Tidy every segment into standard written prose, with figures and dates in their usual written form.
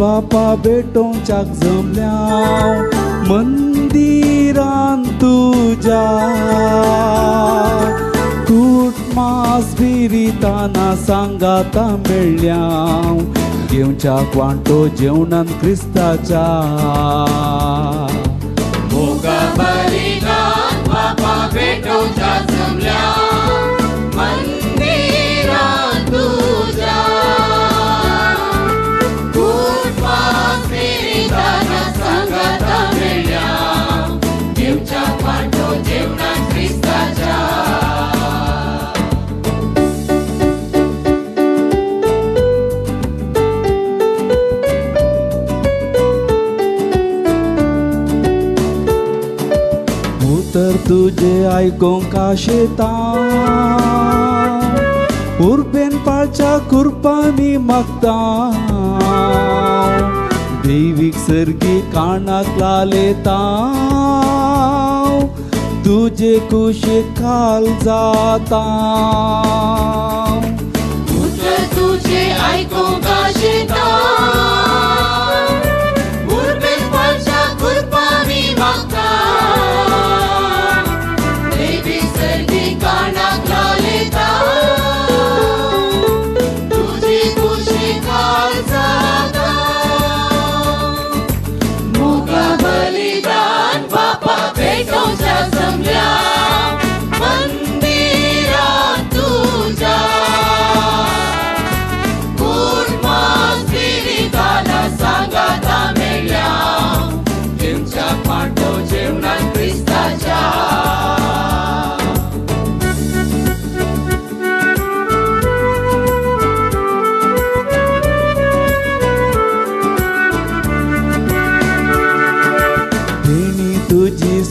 बापा भेटोवच्याक जमल्या मंदिरान तुज्या कुटमास बिरिताना सांगाता मेळ्ळ्या घेवच्याक वांटो जेवणान क्रिस्ताच्या मोगा बलिदान बापा भेटोवच्या जमल्या मंदिरान तुज्या कुटमास बिरिताना सांगाता मेळ्ळ्या घेवच्याक वांटो जेवणान क्रिस्ताच्या. उतर तुझे आयकोंक आशेता उर्बेन पाळच्या कुरपांनी मागता दैवीक सर्गी कानाक लालेता तुझे कुशी खाल जाता उतर तुझे आयकोंक आशेता उर्बेन पाळच्या कुरपांनी मागता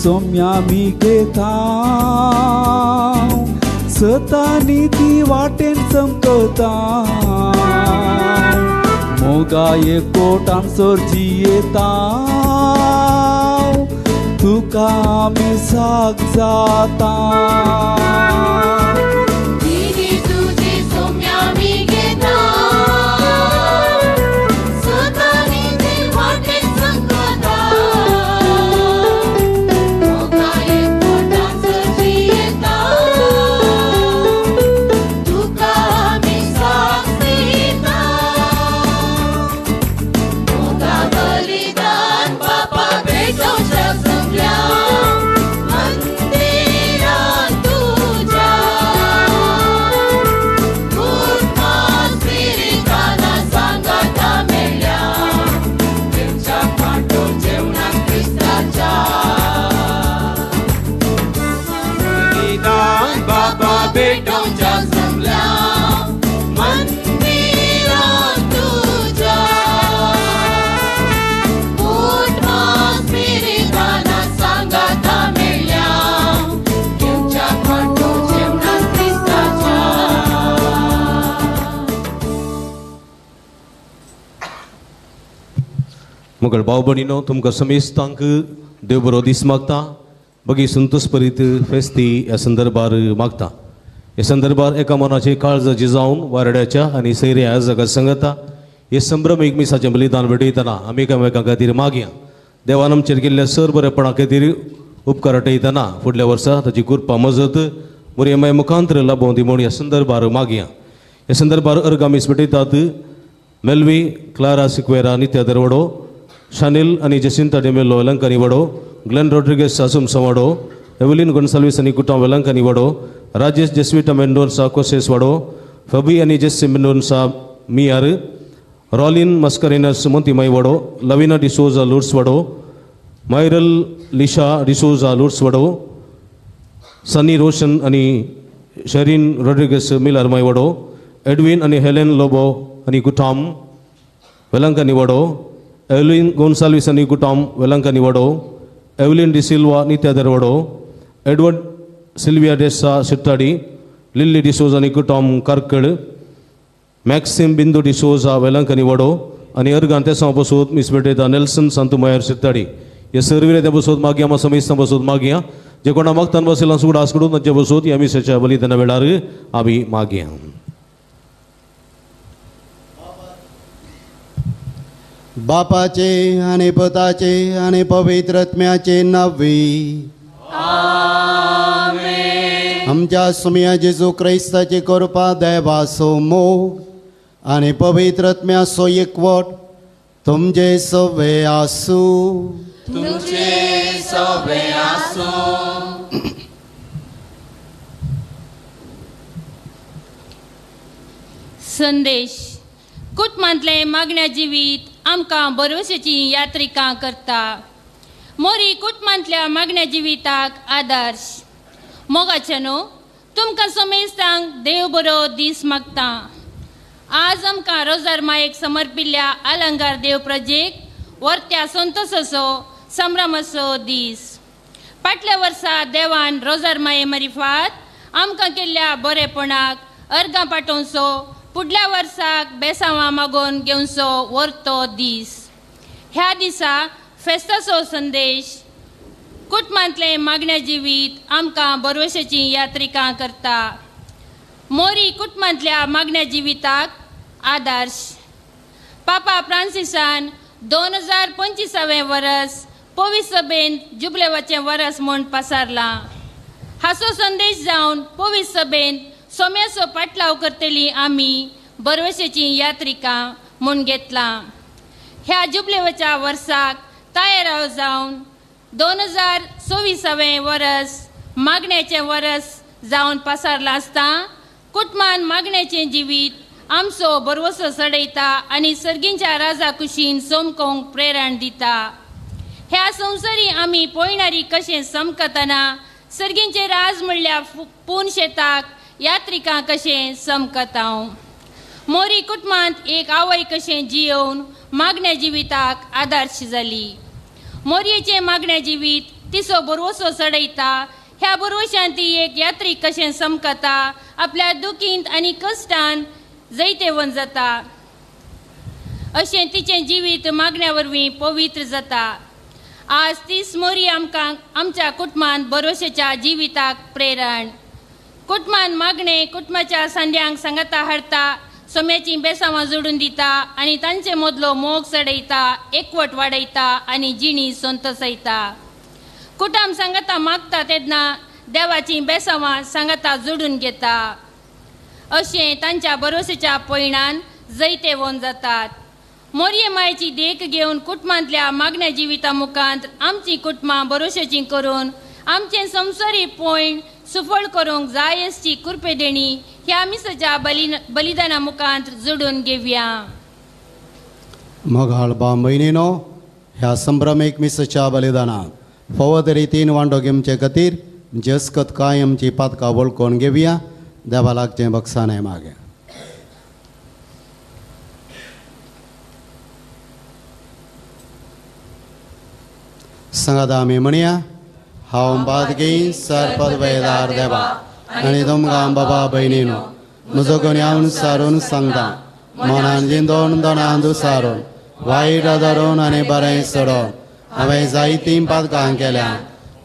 सोम्या मी घेता सतानी ती वाटेन चमकता मोगा एकोटान सर जियेता तुका आमी साग जाता मगळ भाव भयणीनो तुमकां समेस्तांक देव बरो दीस मागता बगी संतोष परीत फेस्ती ह्या संदर्भार मागता. ह्या संदर्भार एका मनाची काळजाची जावन वारड्याच्या आनी सैऱ्या जगा सांगता हे संभ्रम एक मिसाचें बलिदान भेटयतना आमी एकामेकां खातीर मागया. देवान आमचेर केल्ल्या सर बरेपणा खातीर उपकार हटयतना फुडल्या वर्सा ताची कृपा मजत मुरयमाय मुखांतर लाभोवं दी म्हूण ह्या संदर्भार मागया. ह्या संदर्भार अर्गां मीस भेटयतात मेल्वी क्लारा सिक्वेरा नित्या दरवडो शानील आनी जसिंता डिमेलो वेलंकानी वडो ग्लेन रोड्रिगेस सासुमसा वाडो एवलिन गोन्साल्वीस आनी कुटां वेलंकानी वडो राजेश जेस्विटा मेंडोन्सा कोसेस वाडो फबी आनी जेस्सी मेंडोन्सा मियार रॉलिन मस्करेनस मोंतीमाई वडो लविना डिसोजा लुर्स वडो मायरल लिशा डिसोजा लुर्स वडो सनी रोशन आनी शरीन रोड्रिगेस मिलरमाय वडो एडविन आनी हेलेन लोबो आनी कुटाम वेलंकानी वडो एवलिन गोन्साल्वीस आनी कुटाम वेलंकानी वडो एवलिन डिसिल्वा नित्या दरवडो Edward Sylvia Desa सिट्टाडी Lillie D'Souza आनी कुटाम कार्कळ मॅक्सिम बिंदू डिसोजा वेलंकानी वडो आनी अर्गान तेसांव बसोत मिस भेटयता नेल्सन सांतुमायर सिट्टाडी हे सर्वीरे ते बसोत मागया मा समेस्तां बसोत मागया जे कोणा मागतान बशिल्ला सुगडास कडून तांचे बसोत ह्या मिसाच्या बलिदाना वेळार आमी मागया. बापाचे आनी पुताचे आनी पवित्र आत्म्याचे नांवी आमच्या सुम्या जेजू क्रिस्ताची कृपा, देवाचो मोग आनी पवित्र आत्म्याचो एकवट तुमचे सवे आसूं. तुमचे सवे आसूं. संदेश. कुटुंबांतलें मागण्या जिवीत आमकां बरवशेची यात्रिकां करता. मोरी कुटुंबांतल्या मागण्या जिविताक आदर्श. मोगाचे न्हू तुमकां समेस्तांक देव बरो दीस मागता. आज आमकां रोजार मायेक समर्पिल्ल्या अलंकार देव प्रजेक वर्त्या संतोसाचो संभ्रमाचो दीस. फाटल्या वर्सा देवान रोजार माये मारिफात आमकां केल्ल्या बरेपणाक अर्गां पाठोवचो, फुडल्या वर्साक बेसांवां मागोवन घेवचो वर्तो दीस. ह्या दिसा फेस्ताचो संदेश. कुटुंबांतलें मागण्या जिवीत आमकां बरवशेची यात्रिकां करता. मोरी कुटुंबांतल्या मागण्या जिविताक आदर्श. पापा फ्रांसिसान 2025 वरस पवित्र सभेन जुबलेवाचें वरस म्हूण पसारलां. हाचो संदेश जावन पवित्र सभेन सोम्याचो पाटलाव करतली आमी बरवशेची यात्रिकां म्हूण घेतलां. ह्या जुबलेवाच्या वर्साक तयार जावन 2024 वरस मागण्याचें वरस जावन पसारलां आसता. कुटुंबान मागण्याचें जिवीत आमचो बरवसो चडयता आनी सर्गींच्या राजा कुशीन सोमकोंक प्रेरण दिता. ह्या संवसारी आमी पळयणारी कशें समकतना सर्गींचें राज म्हणल्यार पूर्ण शेताक यात्रिकां कशें समकता. मोरी कुटुंबांत एक आवय कशें जियोवन मागण्या जिविताक आदर्श जाली. मोरयेचें मागण्या जिवीत तिचो बरवसो चडयता. ह्या बरवशान ती एक यात्रीक कशें समकता, आपल्या दुखींत आनी कश्टान जैतेवन जाता. अशें तिचें जिवीत मागण्या वरवीं पवित्र जाता. आज तीच मोरी आमकां आमच्या कुटुंबांत बरवशेच्या जिविताक प्रेरण. कुटुंबान मागणें कुटुंबाच्या सांद्यांक सांगाता हाडटा, सोम्याचीं बेसांवां जोडून दिता आनी तांचे मदलो मोग चडयता, एकवट वाडयता आनी जिणी संतोसयता. कुटुंब सांगाता मागता तेन्ना देवाचीं बेसांवां सांगाता जोडून घेता. अशें तांच्या बरोसेच्या पयणान जैतेवन जातात. मोरये मायेची देख घेवन कुटुंबांतल्या मागण्या जिविता मुखांत आमचीं कुटुंबां बरोसेचीं करून आमचें संवसारी पयण सुफळ करूंक जाय आसची कृपे देणी ह्या मिसाच्या बलिदाना मुखांत जोडून घेवया. मोगाळ भाव भयणीनो, ह्या संभ्रमीक मिसाच्या बलिदानाक फावो रितीन वांटो घेवचे खातीर जसकत कांय आमची पातकां वळखून घेवया. देवा लागचें बक्षाणें मागे. सांगात आमी म्हणया, हांव बादगी सरपदवेदार देवा आनी तुमकां बाबा भयणीनो म्हजो गुन्यांव सारून सांगता. मनान जिंदोन दोनान दुसारून वायट धरून आनी बरें सोडोवन हांवें जायतीं पातकां केल्या.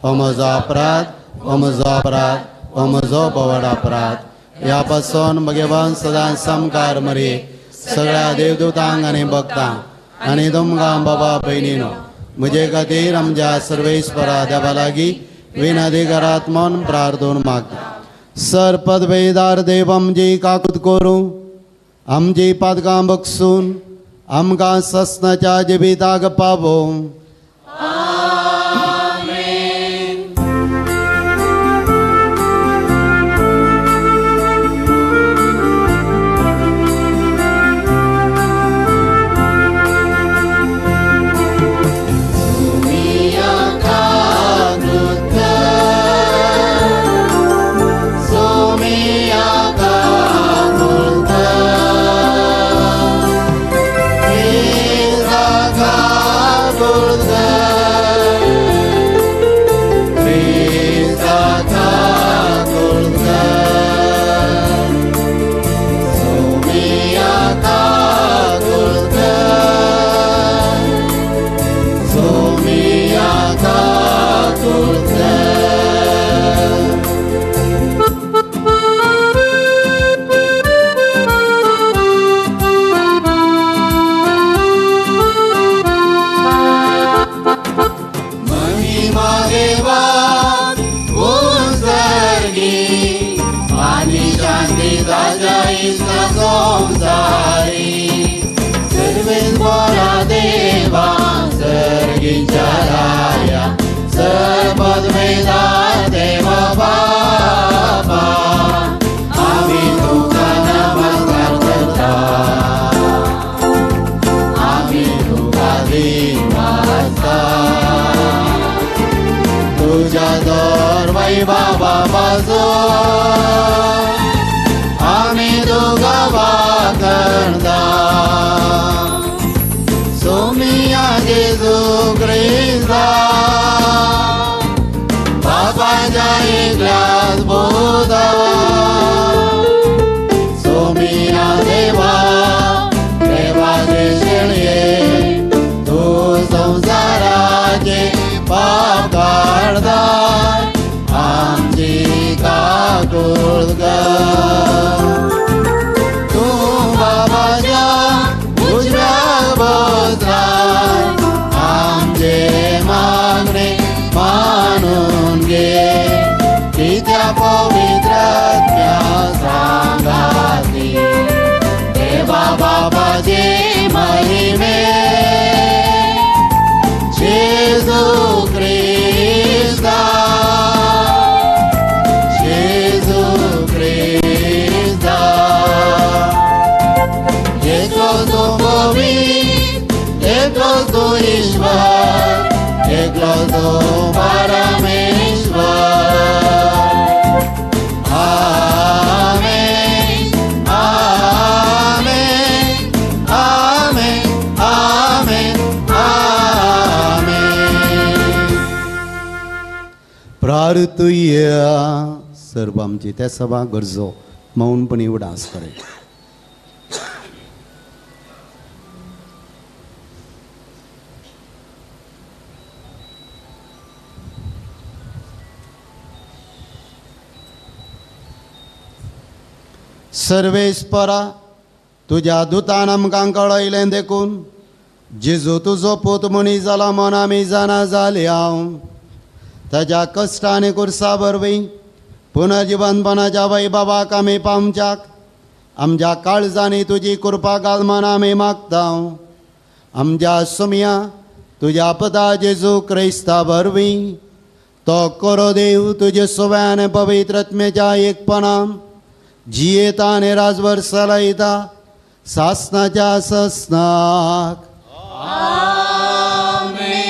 हो म्हजो अपराध, हो म्हजो अपराध, हो म्हजो भोवड अपराध. ह्या पासून भगवान सदां सामकार मरी सगळ्या देवदूतांक आनी भक्तांक आनी तुमकां बाबा भयणीनो म्हजे खातीर आमच्या सर्वेस्परा देवा लागीं विनंती करात म्हूण प्रार्थून मागता. सरपदवेदार देव आमची काकूत करूं, आमची पातकां बक्षून आमकां ससनाच्या जिविताक पावोवं. Lord. संसारी सर्वेस्पोरा देवा सर्गीच्या राया सर्वपदवेदार देवा बापा आमी तुका नमस्कार करता आमी तुका दिनवासता तुझ्या दर वैभवा पासून आमी तुका वाखणता सोमिया जेजू क्रिस्ता बापाच्या एकल्याच पुता सोमिया देवा देवाचे शेळये तूं संवसाराचे पाप काडता आमची काकूळ कर तूं बाबाच्या उजव्या बसलाय आमचे मागणे मानून घे कित्या पवित्र आत्म्या सांगाती देवा बापाचे महिमे जेजू क्रिस्ता जेजू क्रिस्ता एकलो तूं पवित्र एकलो तूं ईश्वर एकलो तूं परमेश्वर आमेन आमेन आमेन आमेन आमेन. प्रार्थुया. सर्व आमची त्या सभा गरजो मौनपणी उडास करे. सर्वेस्परा तुज्या दुतान आमकां कळयलें देखून जेजू तुजो पूत मनीस जाला म्हूण आमी जाणा जाल्या. ताज्या कश्टांनी कुर्सा वरवीं पुनर्जिवनपणाच्या वैभवाक आमी पावच्याक आमच्या काळजांनी तुजी कृपा घाल म्हूण आमी मागता. आमच्या सुमया तुज्या पदा जेजू क्रिस्ता वरवीं तो करो देव तुजे सुव्यान पवित्र आत्म्याच्या एकपणान जियेता आनी राजभर चलयता सासनाच्या ससनाक. आमेन.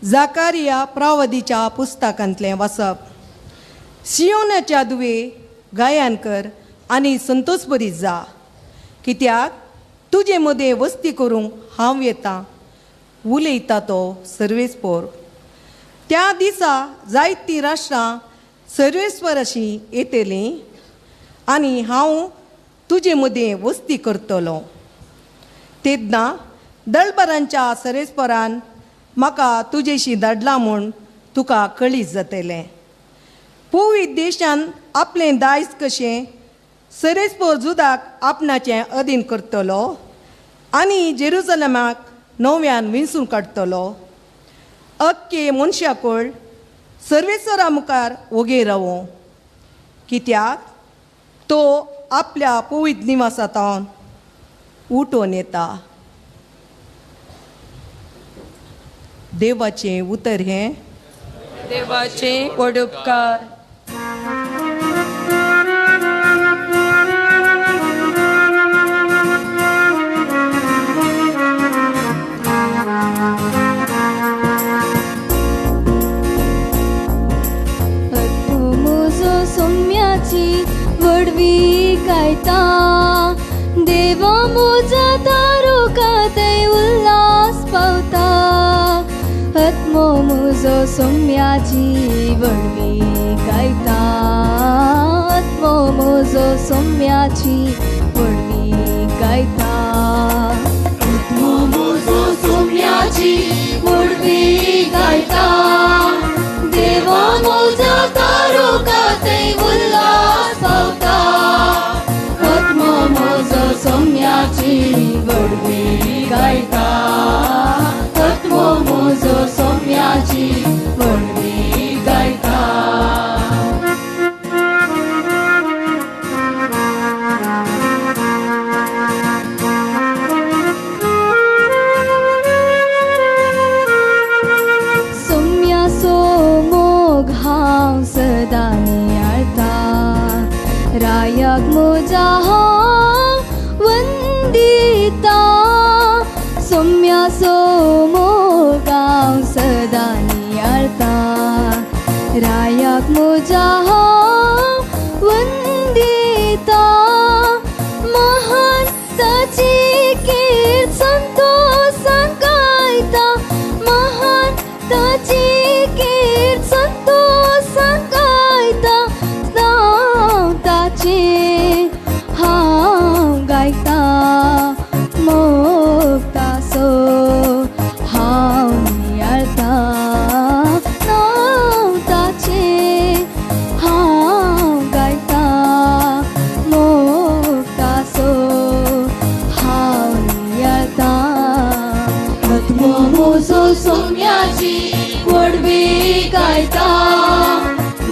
जाकारिया प्रावदीच्या पुस्तकांतलें वाचप. सियोनाच्या दुवे गायन कर आनी संतोषभरीत जा, कित्याक तुजे मदें वस्ती करूंक हांव येतां, उलयता तो सर्वेस्पोर. त्या दिसा जायतीं राष्ट्रां सर्वेस्पर अशीं येतलीं आनी हांव तुजे मदें वस्ती करतलो. तेन्ना दळबरांच्या सर्वेस्परान म्हाका तुजेशी धाडला म्हूण तुका कळीत जातलें. पुवी देशान आपलें दायज कशें सर्वेस्पोर जुदाक आपणाचें अधीन करतलो आनी जेरुजलमाक नव्यान विंचून काडटलो. अक्के मनशाकोळ सर्वेस्वरा मुखार ओगे रावो, कित्याक तो आपल्या पवित्र निवासांत उठोवन येता. देवाचें उतर हें देवाचें व्हड उपकार. व्हडवी गायता देवा म्हज्या तारुकांतय उल्हास पावता. आत्मो म्हजो सोम्याची व्हडवी गायता आत्मो म्हजो सोम्याची व्हडवी गायता. आत्मो म्हजो सोम्याची व्हडवी गायता देवा म्हज्या तारुकांतय उल्हास पावता. आत्मो म्हजो सोम्याची रायाक म्हज्या हांव वंदिता सोम्याचो मोग हांव सदां नियाळता रायाक म्हज्या हांव वंदिता महान ताची कीर्त संतोसान गायता महान ताची कीर्त संतोसान गायता नांव ताचें हांव गायता मोग ताचो हांव नियाळता नांव ताचें हांव गायता मोग ताचो हांव नियाळता आत्मो म्हजो सोम्याची व्हडवी गायता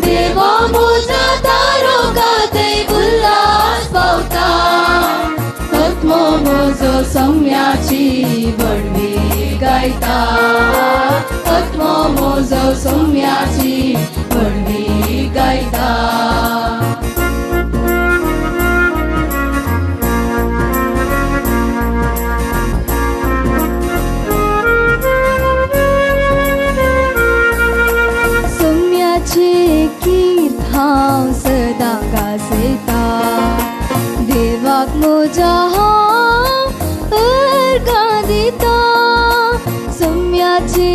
देवा म्हज्या तारोगातय उल्हास पावता आत्मो म्हजो सोम्याची व्हडवी गायता आत्मो म्हजो सोम्याची व्हडवी गायता. सोम्याचे कीर्त हांव सदां गाजयता देवाक म्हज्या हांव अर्गां दिता सोम्याचे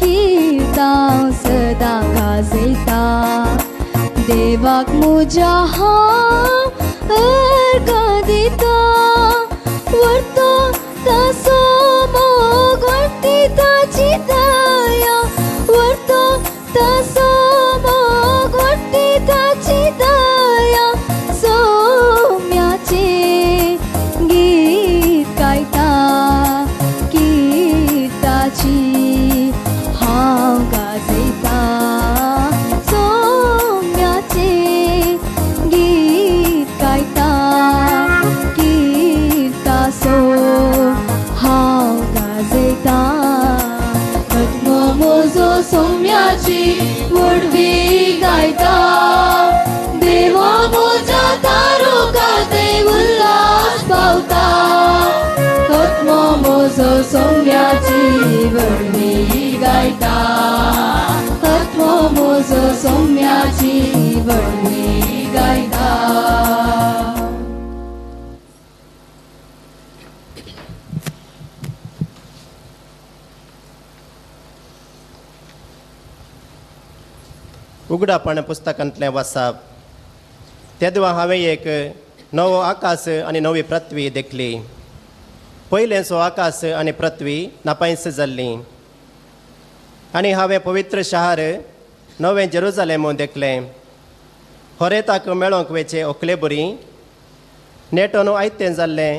कीर्त हांव सदां गाजयता देवाक म्हज्या हांव अर्गां दिता व्हरतो ताचो मोग व्हरती ताची दया व्हरतो ताचो मोग व्हरती ताची दया सोम्याचे गीत गायता कीर्त ताची हांव गाजयता सोम्याचे गीत गायता कीर्त ताचो हांव गाजयता. आत्मो म्हजो सोम्याची व्हडवी गायता देवा म्हज्या तारोगातय उल्हास पावता आत्मो म्हजो सोम्याची व्हडवी गायता आत्मो म्हजो सोम्याची व्हडवी गायता. उगडापण पुस्तकांतलें वाचप. तेदवा हांवें एक नवो आकाश आनी नवी पृथ्वी देखली. पयलेंचो आकाश आनी पृथ्वी नापायस जाल्ली आनी हांवें पवित्र शहर नवें जेरुजालेम देखलें. होरेताक मेळोंक वेचें ओकले बरी नेटोन आयतें जाल्लें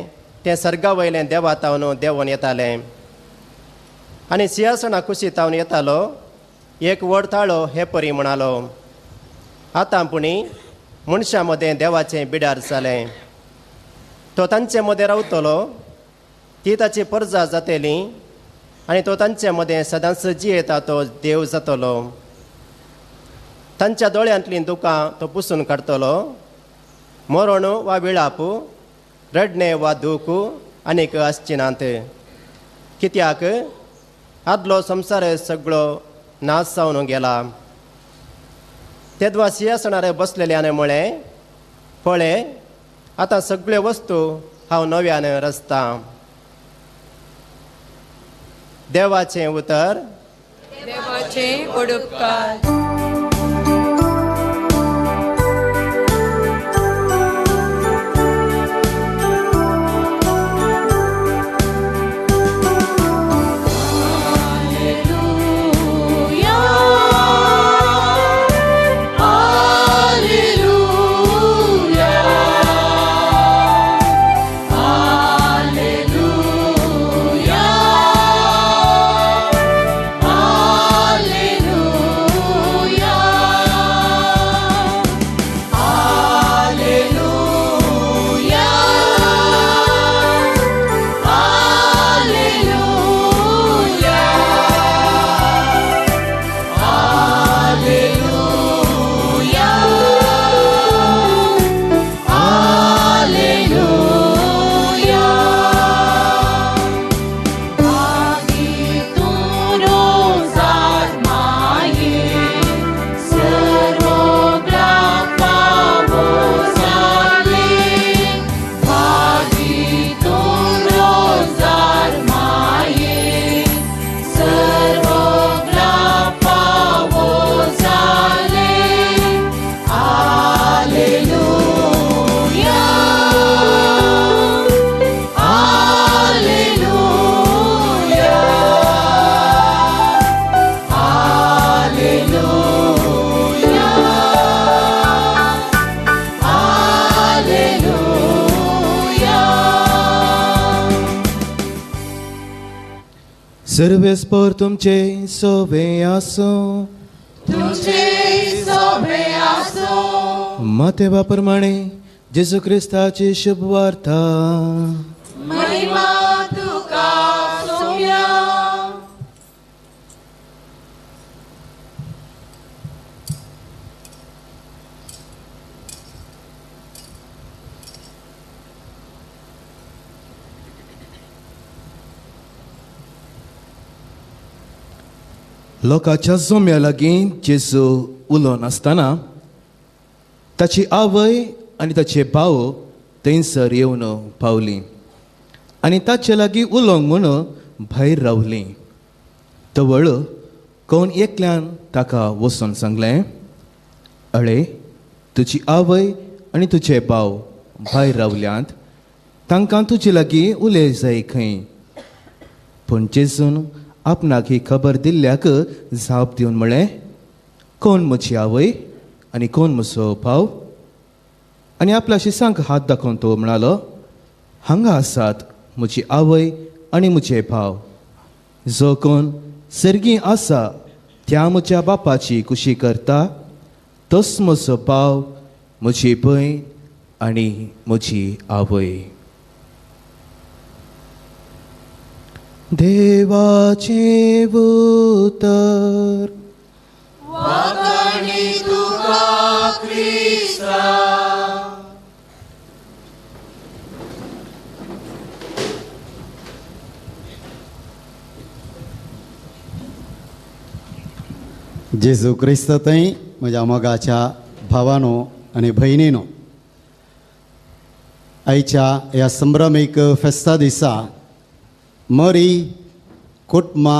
तें सर्गा वयलें देवा तावन देंवोन येतालें आनी सिंहासना कुशी तावन येतालो एक व्हड ताळो हे परी म्हणालो, आतां पुणी मनशां मदें देवाचें बिडार जालें. तो तांचे मदें रावतलो, ती ताची परजा जातली आनी तो तांचे मदें सदांच जियेता तो देव जातलो. तांच्या दोळ्यांतलीं दुकां तो पुसून काडटलो. मरण वा विळाप, रडणें वा दूख आनीक आसची नात, कित्याक आदलो संवसार सगळो नाश जावन गेला. तेदवा सिंहासनार बसलेल्यान म्हळें, पळय आतां सगळ्यो वस्तू हांव नव्यान रचतां. देवाचें उतर. देवाचें उपकार. Hallelujah. सर्वेस्पर तुमचे सोबे आसूं. तुमचे सोबे आसूं. मातेवा प्रमाणे जेजू क्रिस्ताची शुभ वार्ता. महिमा तुका सोम्या. लोकांच्या जोम्या लागीं जेजू उलोवन आसतना ताची आवय आनी ताचे भाव थंयसर येवन पावली आनी ताचे लागीं उलोवंक म्हूण भायर रावलीं. तवळ कोण एकल्यान ताका वचून सांगलें, अळे तुजी आवय आनी तुजे भाव भायर रावल्यांत, तांकां तुजे लागीं उलय जाय खंय. पूण जेजून आपणाक ही खबर दिल्ल्याक जाप दिवन म्हळें, कोण म्हजी आवय आनी कोण म्हजो भाव? आनी आपल्या शिसांक हात दाखोवन तो म्हणालो, हांगा आसात म्हजी आवय आनी म्हजे भाव. जो कोण सर्गी आसा त्या म्हज्या बापाची खुशी करता तोच म्हजो भाव, म्हजी भयण आनी म्हजी आवय. देवाचें उतर. वाखाणी तुका क्रिस्ता. जेजू क्रिस्त थंय म्हज्या मोगाच्या भावानो आनी भयणीनो, आयच्या ह्या संभ्रमीक फेस्ता दिसा मरी कुटुंबा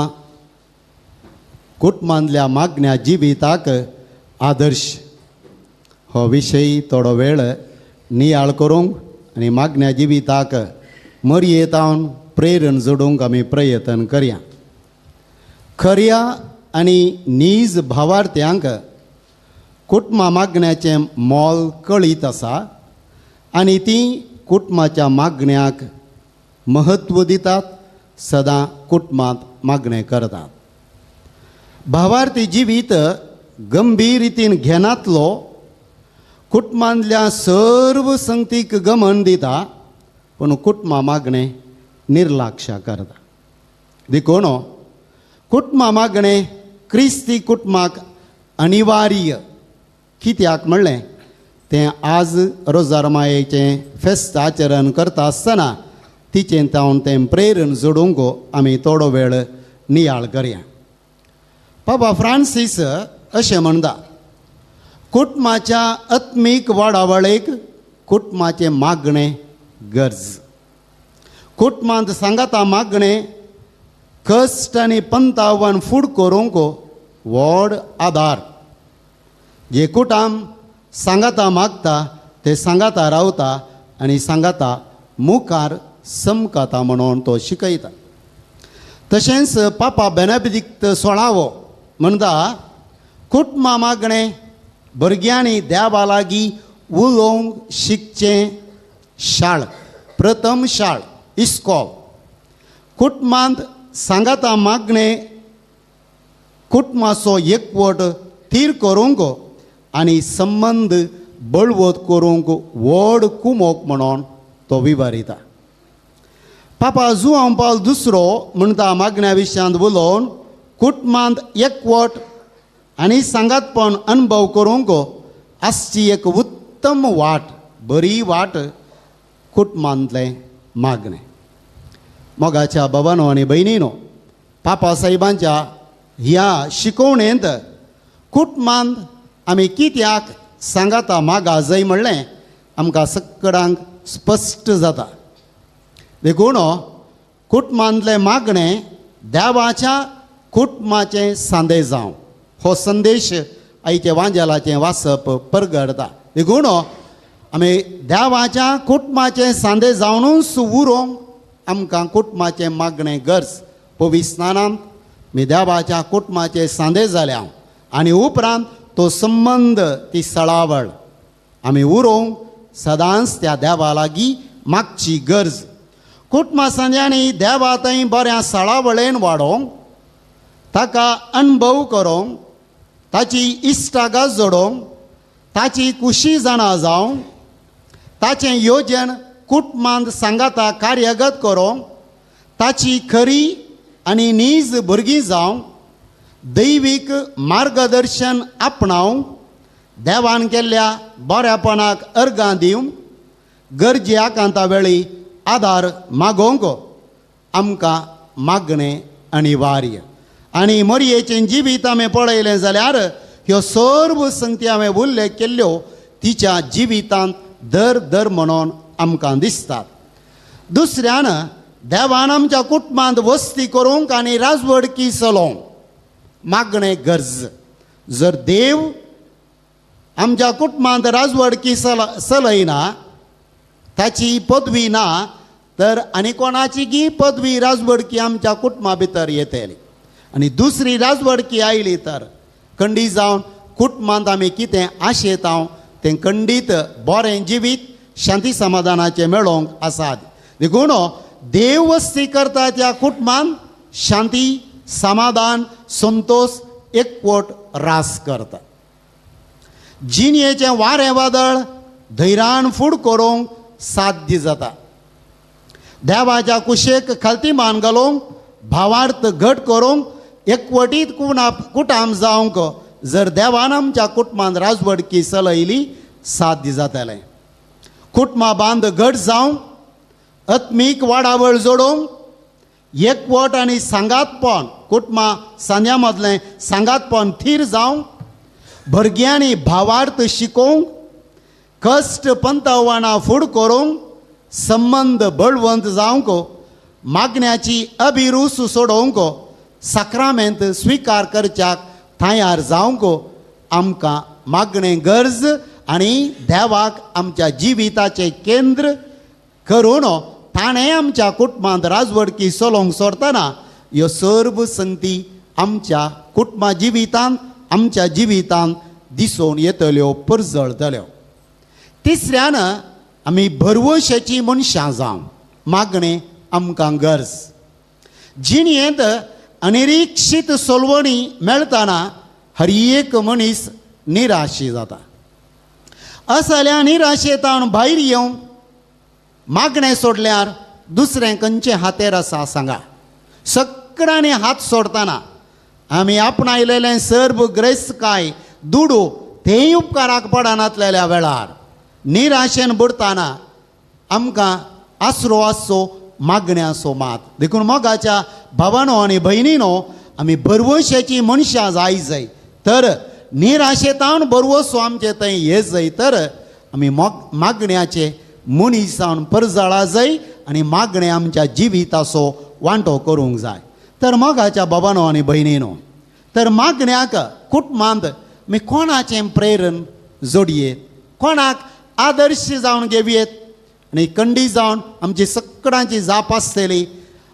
कुटुंबांतल्या मागण्या जिविताक आदर्श हो विशय थोडो वेळ नियाळ करूंक आनी मागण्या जिविताक मरयेतावन प्रेरण जोडूंक आमी प्रयत्न करया. खऱ्या आनी नीज भावार्थ्यांक कुटुंबा मागण्याचें मोल कळीत आसा आनी तीं कुटुंबाच्या मागण्याक म्हत्व दितात, सदां कुटुंबांत मागणें करतात. भावार्थी जिवीत गंभीर रितीन घेनातलो कुटुंबांतल्या सर्व संगतीक गमन दिता, पूण कुटुंबा मागणें निर्लक्ष करता. देखून कुटुंबा मागणें क्रिस्ती कुटुंबाक अनिवार्य कित्याक म्हणलें तें आज रोजारमायेचें फेस्त आचरण करता आसतना तिचें तावन तें प्रेरण जोडूंक आमी थोडो वेळ नियाळ करया. बाबा फ्रांसीस अशें म्हणटा, कुटुंबाच्या आत्मीक वाडावळीक कुटुंबाचें मागणें गरज. कुटुंबांत सांगाता मागणें कश्ट आनी पंतावन फूड करूंक व्हड आदार. जे कुटुंब सांगाता मागता ते सांगाता रावता आनी सांगाता मुखार समकाता म्हणून तो शिकयता. तशेंच पापा बेनेदिक्त सोळावो म्हणटा, कुटुंबा मागणें भुरग्यांनी देवा लागीं उलोवंक शिकचें शाळ, प्रथम शाळ इस्कॉल. कुटुंबांत सांगाता मागणें कुटुंबाचो एकवट थीर करूंक आनी संबंद बळवत करूंक व्हड कुमोक म्हणून तो विवरिता. पापा जुआंव पावल दुसरो म्हणटा मागण्या विशयांत उलोवन कुटुंबांत एकवट आनी सांगातपण अणभव करूंक आसची एक उत्तम वाट, बरी वाट कुटुंबांतलें मागणें. मोगाच्या बाबानो आनी भयणीनो, पापा साहेबांच्या ह्या शिकवणेंत कुटुंबांत आमी कित्याक सांगाता मागा जाय म्हणलें आमकां सगळ्यांक स्पश्ट जाता. देखून कुटुंबांतलें मागणें देवाच्या कुटुंबाचें सांदे जावं हो संदेश आयचें वांजेलाचें वाचप परगडता. देखून आमी देवाच्या कुटुंबाचें सांदे जावनूच उरोवंक आमकां कुटुंबाचें मागणें गरज. पवित्र स्नानांत आमी देवाच्या कुटुंबाचे सांदे जाल्या आनी उपरांत तो संबंद ती सळावळ आमी उरोवंक सदांच त्या देवा लागीं मागची गरज. कुटुंबा सांद्यांनी देवा थंय बऱ्या साळावळेन वाडोवंक, ताका अणभव करूंक, ताची इश्टागत जोडोवंक, ताची कुशी जाणा जावंक, ताचें योजन कुटुंबांत सांगाता कार्यगत करूंक, ताची खरी आनी नीज भुरगीं जावंक, दैवीक मार्गदर्शन आपणावंक, देवान केल्ल्या बऱ्यापणाक अर्गां दिवंक, गरजे आकांता वेळी आदार मागोवंक आमकां मागणें अनिवार्य. आनी मोरयेचें जिवीत आमी पळयलें जाल्यार ह्यो सर्व संगती हांवें उल्लेख केल्ल्यो तिच्या जिवितांत दर दर म्हणून आमकां दिसतात. दुसऱ्यान देवान आमच्या कुटुंबांत वस्ती करूंक आनी राजवडकी चलोवंक मागणें गरज. जर देव आमच्या कुटुंबांत राजवडकी चलयना, ताची पदवी ना, तर आनी कोणाची गी पदवी राजवडकी आमच्या कुटुंबा भितर येतली. आनी दुसरी राजवडकी आयली तर खंडीत जावन कुटुंबांत आमी कितें आशेता तें खंडीत बरें जिवीत शांती समाधानाचें मेळोवंक आसात. देखून देव वस्ती करता त्या कुटुंबांत शांती समाधान संतोष एकवट रास करता. जिणयेचें वारें वादळ धैर्यान फूड करूंक साध्य जाता. देवाच्या कुशेक खालती मान घालूंक, भावार्थ घट करूंक, एकवटीत कुटाम जावंक जर देवान आमच्या कुटुंबान राजवडकी चलयली साध्य जातलें. कुटुंबा बांद घट जावंक, आत्मीक वाडावळ जोडोवंक, एकवट आनी सांगातपण कुटुंबा सांद्या मदलें सांगातपण थीर जावंक, भुरग्यांनी भावार्थ शिकोवंक, कश्ट पंतवाणां फूड करूंक, संबंद बळवंत जावंक, मागण्याची अभिरूच सोडोवंक, साक्रामेंत स्विकार करच्याक तयार जावंक आमकां मागणें गरज. आनी देवाक आमच्या जिविताचें केंद्र करून ताणें आमच्या कुटुंबांत राजवडकी चलोवंक सोडटना ह्यो सर्व संगती आमच्या कुटुंबा जिवितांत आमच्या जिवितांत दिसून येतल्यो, परजळतल्यो. तिसऱ्यान आमी भरवशाची मनशां जावं मागणें आमकां गरज. जिणयेंत अनिरीक्षीत सोलवणी मेळटना हर एक मनीस निराशी जाता. असल्या निराशेतावन भायर येवंक मागणें सोडल्यार दुसरें खंयचें हातेर आसा सांगा. सगळ्यांनी हात सोडटना आमी आपणायलेलें सर्व ग्रेस्तकाय दुडू तेंय उपकाराक पडनातलेल्या वेळार निराशेन बुडटना आमकां आसरो आसचो मागण्याचो मात. देखून मोगाच्या भावानो आनी भयणीनो आमी भरवशाची मनशां जाय जाय तर निराशेतावन भरवसो आमचे थंय ये जाय तर आमी मागण्याचे मनीस जावन परजळा जाय आनी मागणें आमच्या जिविताचो वांटो करूंक जाय. तर मोगाच्या बाबानो आनी भयणीनो तर मागण्याक कुटुंबांत आमी कोणाचें प्रेरण जोडयेत, कोणाक आदर्श जावन घेवयेत आनी कंडी जावन आमची सगळ्यांची जाप आसतली.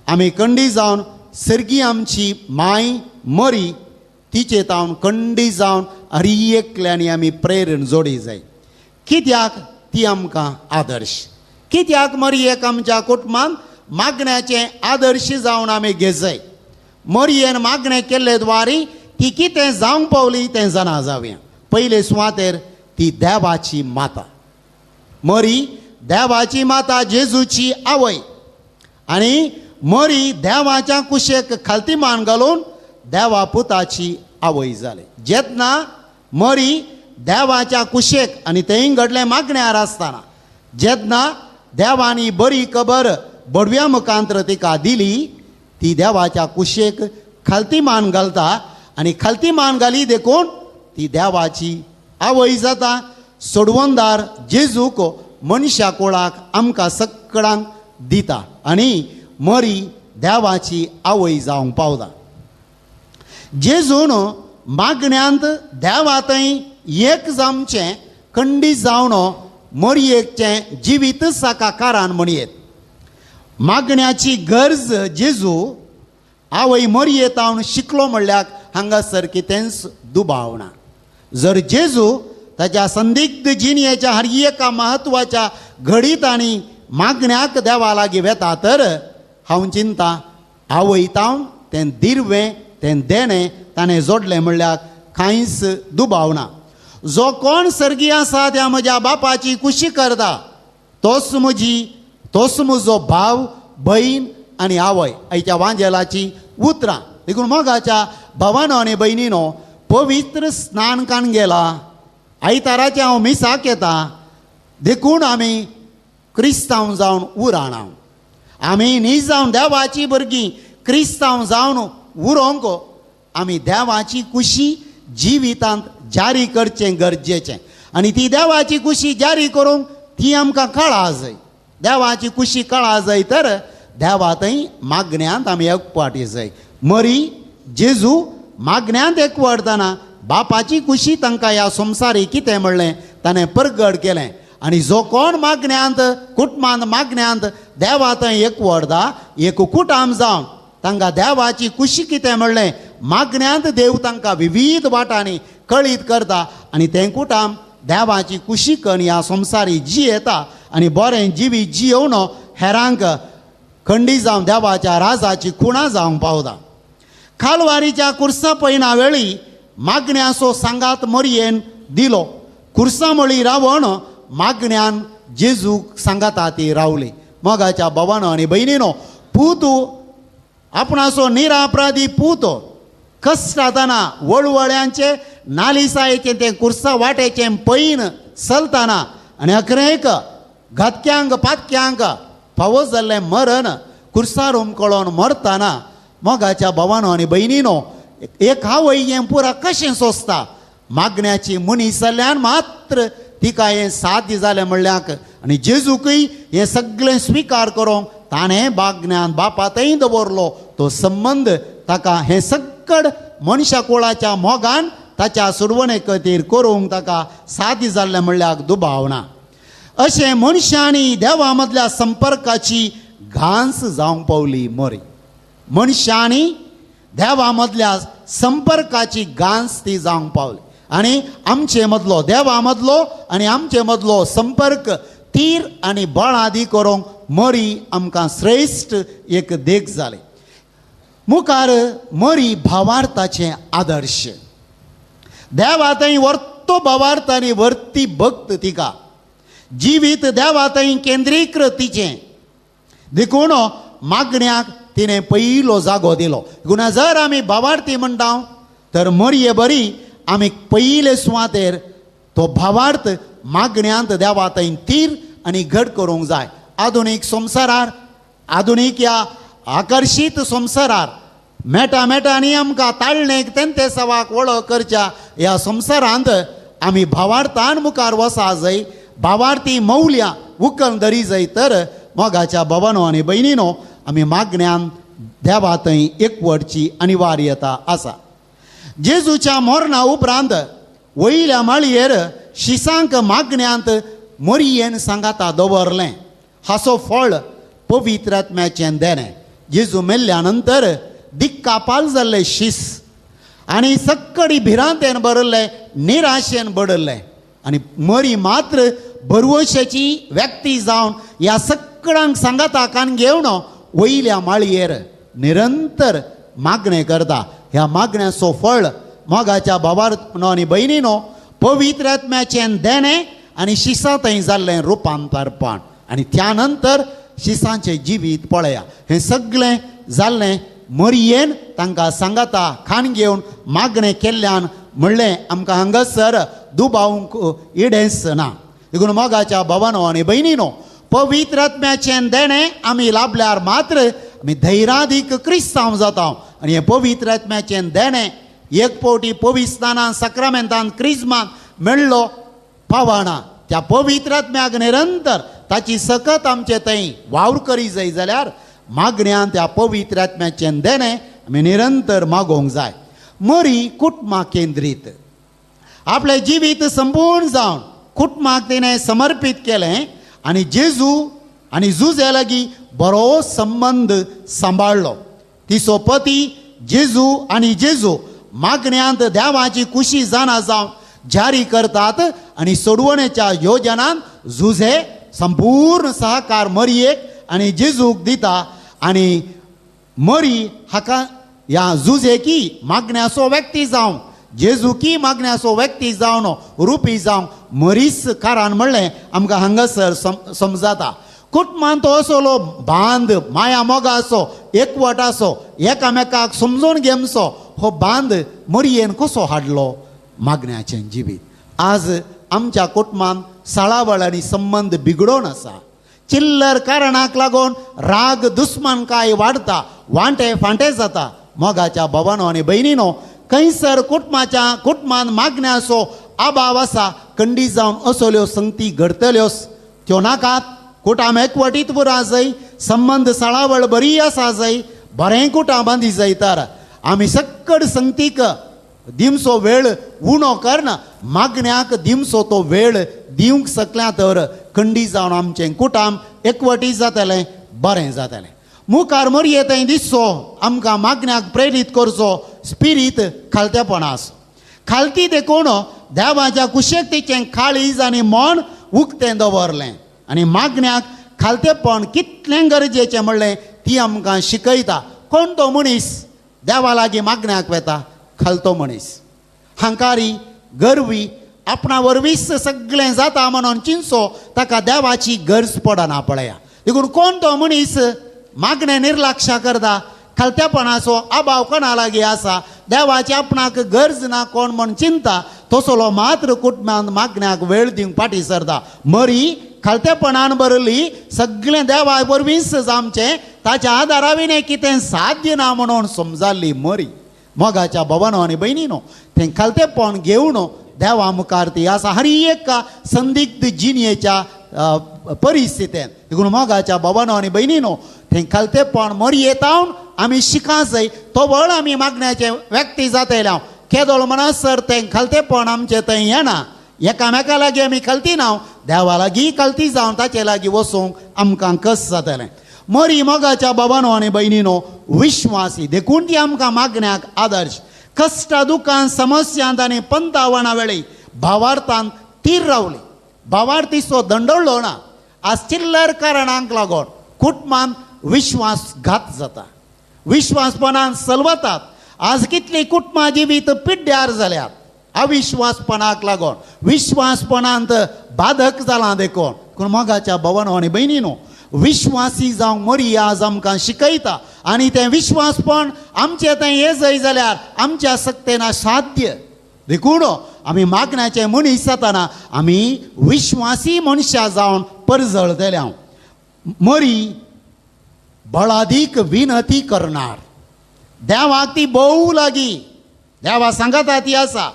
आमी कंडी जावन सर्गी आमची माय मरी तिचे तावन कंडी जावन हर एकल्यांनी आमी प्रेरण जोडी जाय. कित्याक ती आमकां आदर्श, कित्याक मरयेक आमच्या कुटुंबान मागण्याचें आदर्श जावन आमी घेजाय. मरयेन मागणें केल्ले द्वारी ती कितें जावंक पावली तें जाणा जावया. पयले सुवातेर ती देवाची माता, मरी देवाची माता, जेजूची आवय. आनी मरी देवाच्या कुशेक खालती मान घालून देवा पुताची आवय जाली. जेन्ना मरी देवाच्या कुशेक आनी तेंय घडलें मागण्यार आसतना जेन्ना देवानी बरी खबर बडव्या मुखांतर तिका दिली, ती देवाच्या कुशेक खालती मान घालता आनी खालती मान घाली देखून ती देवाची आवय जाता. सोडवणदार जेजूक मनशा कोळाक आमकां सगळ्यांक दिता आनी मरी देवाची आवय जावंक पावता. जेजून मागण्यांत देवा थंय एक जावचें खंडीत जावन मरयेचें जिवीत साका कारान म्हणयेत. मागण्याची गरज जेजू आवय मरयेतावन शिकलो म्हणल्यार हांगासर कितेंच दुबाव ना. जर जेजू ताच्या संदिग्ध जिणयेच्या हर एका म्हत्वाच्या घडीत आनी मागण्याक देवा लागीं वेता तर हांव चिंता आवयतां तें दिरवें तें देणें ताणें जोडलें म्हणल्यार कांयच दुबाव ना. जो कोण सर्गी आसा त्या म्हज्या बापाची कुशी करता तोच म्हजी तोच म्हजो भाव भयण आनी आवय. आयच्या वांजेलाची उतरां. देखून मोगाच्या भावानो आनी भयणीनो पवित्र स्नान कान गेला आयताराचें हांव मिसाक येता देखून आमी क्रिस्तांव जावन उराणा. आमी न्ही जावन देवाची भुरगीं क्रिस्तांव जावन उरोंक आमी देवाची कुशी जिवितांत जारी करचें गरजेचें आनी ती देवाची कुशी जारी करूंक ती आमकां कळा जाय. देवाची कुशी कळा जाय तर देवा थंय मागण्यांत आमी एकवटी जाय. मरी जेजू मागण्यांत एकवटतना बापाची कुशी तांकां ह्या संवसारी कितें म्हणलें ताणें परगट केलें. आनी जो कोण मागण्यांत कुटुंबांत मागण्यांत देवा थंय एकवटता एक कुटाम जावन तांकां देवाची कुशी कितें म्हणलें मागण्यांत देव तांकां विविध वाटांनी कळीत करता आनी तें कुटाम देवाची कुशी करून ह्या संवसारी जियेता आनी बरें जिवीत जियोवन हेरांक खंडी जावन देवाच्या राजाची खुणा जावंक पावता. खालवारीच्या कुर्सा पयना वेळी मागण्याचो सांगात मरयेन दिलो. कुर्सा मळी रावण मागण्यान जेजूक सांगाता ती रावली. मोगाच्या भावानो आनी भयणीनो पूत आपणाचो निरापराधी पूत कश्टातना वळवळ्यांचे नालिसायेचें तें कुर्सा वाटेचें पैन चलतना आनी अकरेक घातक्यांक पातक्यांक फावो जाल्लें मरण कुर्सार उमकळोन मरतना मोगाच्या भावानो आनी भयणीनो एक आवय हें पुरा कशें सोंसता. मागण्याची मनीस जाल्ल्यान मात्र तिका हें साध्य जालें म्हणल्याक आनी जेजूकय हें सगळें स्विकार करूंक ताणें बागण्यान बापा थंय दवरलो तो संबंद ताका हें सक्कड मनशा कुळाच्या मोगान ताच्या सुडवणे खातीर करूंक ताका साध्य जाल्लें म्हणल्याक दुबाव ना. अशें मनशांनी देवा मदल्या संपर्काची घांस जावंक पावली मरी. मनशांनी देवा मदल्या संपर्काची घांस ती जावंक पावली आनी आमचे मदलो देवा मदलो आनी आमचे मदलो संपर्क तीर आनी बळादी करूंक मरी आमकां श्रेश्ठ एक देख जाली. मुखार मरी भावार्थाचें आदर्श. देवा थंय वर्तो भावार्थ आनी वर्ती भक्त तिका जिवीत देवा थंय केंद्रीकृत तिचें देखून मागण्याक तिणें पयलो जागो दिलो. देखून जर आमी भावार्थी म्हणटा तर मरये बरी आमी पयले सुवातेर तो भावार्थ मागण्यांत देवा थंय तीर आनी घट करूंक जाय. आधुनीक संवसारार आधुनीक ह्या आकर्शीत संवसारार मेटा मेटांनी आमकां ताळणेक तेंते सवाक वळख करच्या ह्या संवसारांत आमी भावार्थान मुखार वसा जाय. भावार्थी मौल्यां उकल धरी जाय तर मोगाच्या भावानो आनी भयणीनो आमी मागण्यान देवा थंय एकवटची अनिवार्यता आसा. जेजूच्या मरणा उपरांत वयल्या माळयेर शिसांक मागण्यांत मरयेन सांगाता दवरलें. हाचो फळ पवित्र आत्म्याचें देणें. जेजू मेल्ल्या नंतर दिक्कापाल जाल्ले शीस आनी सक्कडी भिरांतेन भरिल्लें निराशेन बडल्लें आनी मरी मात्र भरवशाची व्यक्ती जावन ह्या सगळ्यांक सांगाता कान घेवन वयल्या माळयेर निरंतर मागणें करता. ह्या मागण्याचो फळ मोगाच्या भावानो आनी भयणीनो पवित्र आत्म्याचें देणें आनी शिसा थंय जाल्लें रुपांतरपण आनी त्या नंतर शिसांचें जिवीत पळया. हें सगळें जाल्लें मरयेन तांकां सांगाता खाण घेवन मागणें केल्ल्यान म्हणलें आमकां हांगासर दुबावंक इडेंस ना. देखून मोगाच्या भावानो आनी भयणीनो पवित्र आत्म्याचें देणें आमी लाभल्यार मात्र आमी धैरादीक क्रिस्तांव जाता आनी हें पवित्र आत्म्याचें देणें एक फावटी पविस्तानान साक्रामेंतान क्रिज्मान मेळ्ळो पावना. त्या पवित्र आत्म्याक निरंतर ताची सकत आमचे थंय वावर करी जाय जाल्यार मागण्यान त्या पवित्र आत्म्याचें देणें आमी निरंतर मागोवंक जाय. मरी कुटुंबा केंद्रीत आपलें जिवीत संपूर्ण जावन कुटुंबाक तिणें समर्पीत केलें आनी जेजू आनी जुजे लागीं बरो संबंद सांबाळ्ळो. तिचो पती जेजू आनी जेजू मागण्यांत देवाची कुशी जाणा जावन जारी करतात आनी सोडवणेच्या योजनान जुजे संपूर्ण सहकार मरियेक आनी जेजूक दिता. आनी मरी हाका ह्या जुजेकी मागण्याचो व्यक्ती जावं, जेजुकी मागण्याचो व्यक्ती जावन रुपी जावं मरीस कारण म्हणलें आमकां हांगासर समजाता. कुटुंबान तो असलो बांद माया मोगाचो एकवटाचो एकामेकाक समजून घेवचो हो बांद मरियेन कसो हाडलो? मागण्याचें जिवीत. आज आमच्या कुटुंबान साळावळ आनी संबंद बिगडोन आसा. चिल्लर कारणाक लागून राग दुस्मानकाय वाडता, वांटे फांटे जाता. मोगाच्या भावानो आनी भयणीनो, खंयसर कुटुंबाच्या कुटुंबान मागण्याचो अभाव आसा, कंडी जावन असल्यो संगती घडतल्योच त्यो नाकात. कुटाम एकवटीत उरा जाय, संबंद साळावळ बरी आसा जाय, बरें कुटां बांदी जाय तर आमी सक्कड संगतीक दिमसो वेळ उणो करना मागण्याक दिमसो तो वेळ दिवंक शकल्या तर खंडी जावन आमचें कुटाम एकवटी जातलें, बरें जातलें. मुखार मरये थंय दिसचो आमकां मागण्याक प्रेरीत करचो स्पिरीत खालतेपणास खालती देखून देवाच्या कुशेकतेचें काळीज आनी मन उक्तें दवरलें आनी मागण्याक खालतेपण कितलें गरजेचें म्हणलें ती आमकां शिकयता. कोण तो मनीस देवा लागीं मागण्याक वेता? खालतो मनीस, हांकारी, गर्वी, आपणा वरवीच सगळें जाता म्हणून चिंचो ताका देवाची गरज पडना पळया. देखून कोण तो मनीस मागणें निर्लक्ष करता, खालतेपणाचो अभाव कोणा लागीं आसा, देवाची आपणाक गरज ना कोण म्हण चिंता, तसलो मात्र कुटुंबान मागण्याक वेळ दिवंक फाटीं सरता. मरी खालतेपणान भरली, सगळें देवा वरवींच आमचें, ताच्या आदारा विणें कितें साध्य ना म्हणून समजाली मरी. मोगाच्या भावानो आनी भयणीनो, तें खालतेपण घेवन देवा मुखार ती आसा हर एक संदिग्ध जिणेच्या परिस्थितीन. देखून मोगाच्या भावानो आनी भयणीनो, तें खालतेपण मरयेतावन आमी शिका जाय, तो वळ आमी मागण्याचे व्यक्ती जातले. केदोळ म्हणसर तें खालतेपण आमचें थंय येना, एकामेका लागीं आमी खालती ना, देवा लागीं खालती जावन ताचे लागीं वचूंक आमकां कस जातलें. मरी मोगाच्या भावानो आनी भयणीनो विश्वासी, देखून ती आमकां मागण्याक आदर्श. कश्टा दुकान समस्यांत आनी पंतावणा वेळी भावार्थान तीर रावली, भावार्थीचो दंडवलो ना. आज चिल्लर कारणांक लागून कुटुंबान विश्वासघात जाता, विश्वासपणान सलवतात. आज कितली कुटुंबां जिवीत पिड्ड्यार जाल्यात अविश्वासपणाक लागून, विश्वासपणांत बाधक जालां. देखून पूण मोगाच्या भावानो आनी भयणीनो, विश्वासी जावंक मरी आज आमकां शिकयता आनी तें विश्वासपण आमचें थंय ये जाय जाल्यार आमच्या सक्तेना साध्य. देखून आमी मागण्याचे मनीस जातना आमी विश्वासी मनशां जावन परजळतले. हांव मरी बळादीक विनती करणार, देवाक ती भोव लागीं, देवा सांगता ती आसा.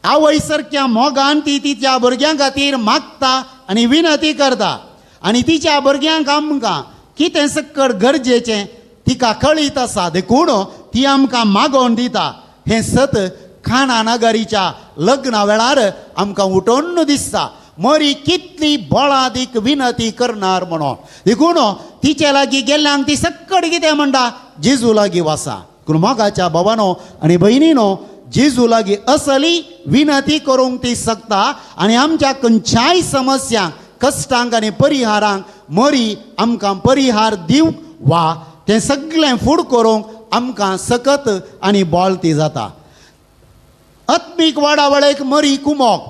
आवय सारक्या मोगान ती तिच्या भुरग्यां खातीर मागता आनी विनती करता आनी तिच्या भुरग्यांक आमकां कितें सक्कड गरजेचें तिका कळीत आसा, देखून ती आमकां मागोवन दिता. हें सत खाणा नगरीच्या लग्ना वेळार आमकां उठोवन दिसता. मरी कितली बळादीक विनती करणार म्हणून, देखून तिचे लागीं गेल्ल्यांक ती सक्कड कितें म्हणटा, जेजू लागीं वसा. पूण मोगाच्या भावानो आनी भयणीनो, जेजू लागीं असली विनती करूंक ती शकता आनी आमच्या खंयच्याय समस्यांक, कश्टांक आनी परिहारांक मरी आमकां परिहार दिवंक वा तें सगळें फूड करूंक आमकां सकत आनी बळ ती जाता. आत्मीक वाडावळेक मरी कुमोक.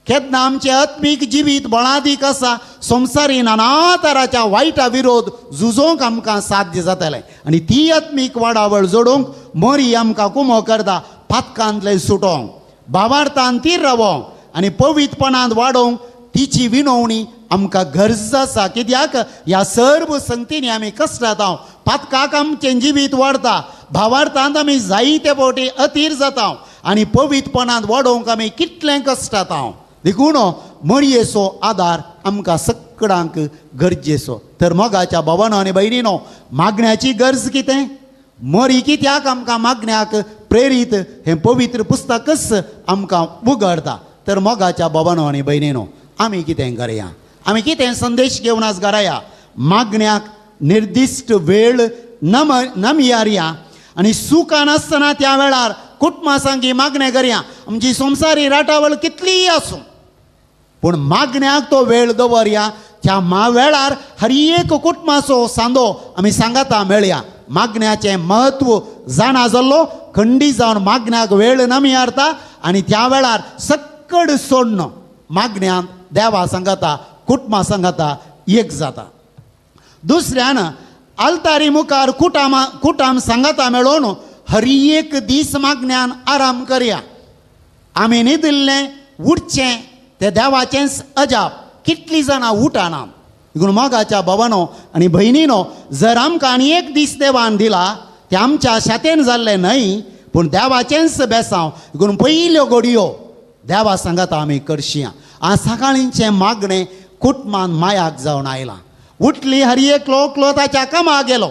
केन्ना आमचें आत्मीक जिवीत बळादीक आसा, संवसारी नाना तराच्या वायटा विरोध झुजोवंक आमकां साध्य जातलें आनी ती आत्मीक वाडावळ जोडूंक मरी आमकां कुमो करता. पातकांतलें सुटोवंक, भावार्थान तीर रावोंक आनी पवित्रपणांत वाडोवंक तिची विनवणी आमकां गरज आसा. कित्याक ह्या सर्व संगतींनी आमी कश्टात, पातकाक आमचें जिवीत वाडता, भावार्थांत आमी जायते फावटी अतीर जाता आनी पवित्रपणांत वाडोवंक आमी कितलें कश्टात. देखून मरयेचो आदार आमकां सगळ्यांक गरजेचो. तर मोगाच्या भावानो आनी भयणीनो, मागण्याची गरज कितें, मरी कित्याक आमकां मागण्याक प्रेरीत हें पवित्र पुस्तकच आमकां उगडता. तर मोगाच्या भावानो आनी भयणीनो, आमी कितें करया, आमी कितें संदेश घेवन आज घराया, मागण्याक निर्दिश्ट वेळ नमयारया आनी सुखान आसतना त्या वेळार कुटुंबा सांगी मागणें करया. आमची संवसारी राटावळ कितलीय आसूं, पूण मागण्याक तो वेळ दवरया. त्या मा वेळार हर एक कुटुंबाचो सांदो आमी सांगाता मेळया. मागण्याचें म्हत्व जाणा जाल्लो खंडी जावन मागण्याक वेळ ना मियारता आनी त्या वेळार सक्कड सोडण मागण्यांत देवा सांगाता कुटुंबा सांगाता एक जाता. दुसऱ्यान आल्तारी मुखार कुटाम सांगाता मेळोवन हर एक दीस मागण्यान आराम करया. आमी न्हिदिल्लें उठचें तें देवाचेंच अजाप. कितलीं जाणां उठाना. देखून मोगाच्या भावानो आनी भयणीनो, जर आमकां आनी एक दीस देवान दिला तें आमच्या शातेन जाल्लें न्हय पूण देवाचेंच बेसांव. देखून पयल्यो घडयो देवा सांगाता आमी करशिया. आज सकाळींचें मागणें कुटुंबान मायाक जावन आयलां. उठली हर एकलो एकलो ताच्या कामाक गेलो.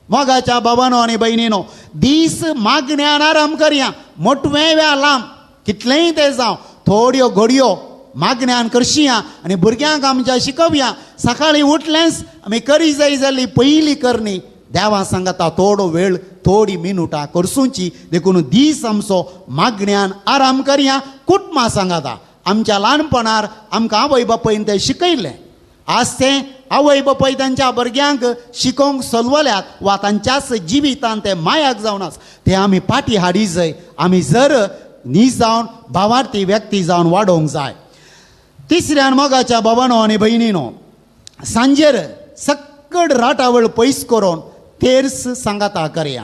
मोगाच्या भावानो आनी भयणीनो, दीस मागण्यान आराम करया. मोटवें व्या लांब कितलेंय तें जावं, थोड्यो घडयो मागण्यान करशिया आनी भुरग्यांक आमच्या शिकोवया. सकाळीं उठलेंच आमी करी जाय जाली पयली करणी देवा सांगाता थोडो वेळ थोडी मिनुटां करसुची. देखून दीस आमचो मागण्यान आराम करया. कुटुंबा सांगाता आमच्या ल्हानपणार आमकां आवय बापायन तें शिकयलें. आज तें आवय बापाय तांच्या भुरग्यांक शिकोवंक सलवल्यात वा तांच्याच जिवितान तें मायाक जावन आसा. तें आमी फाटीं हाडी जाय. आमी जर न्ही जावन भावार्थी व्यक्ती जावन वाडोवंक जाय. तिसऱ्यान मोगाच्या भावानो आनी भयणीनो, सांजेर सक्कड राटावळ पयस करून तेर्स सांगाता करया.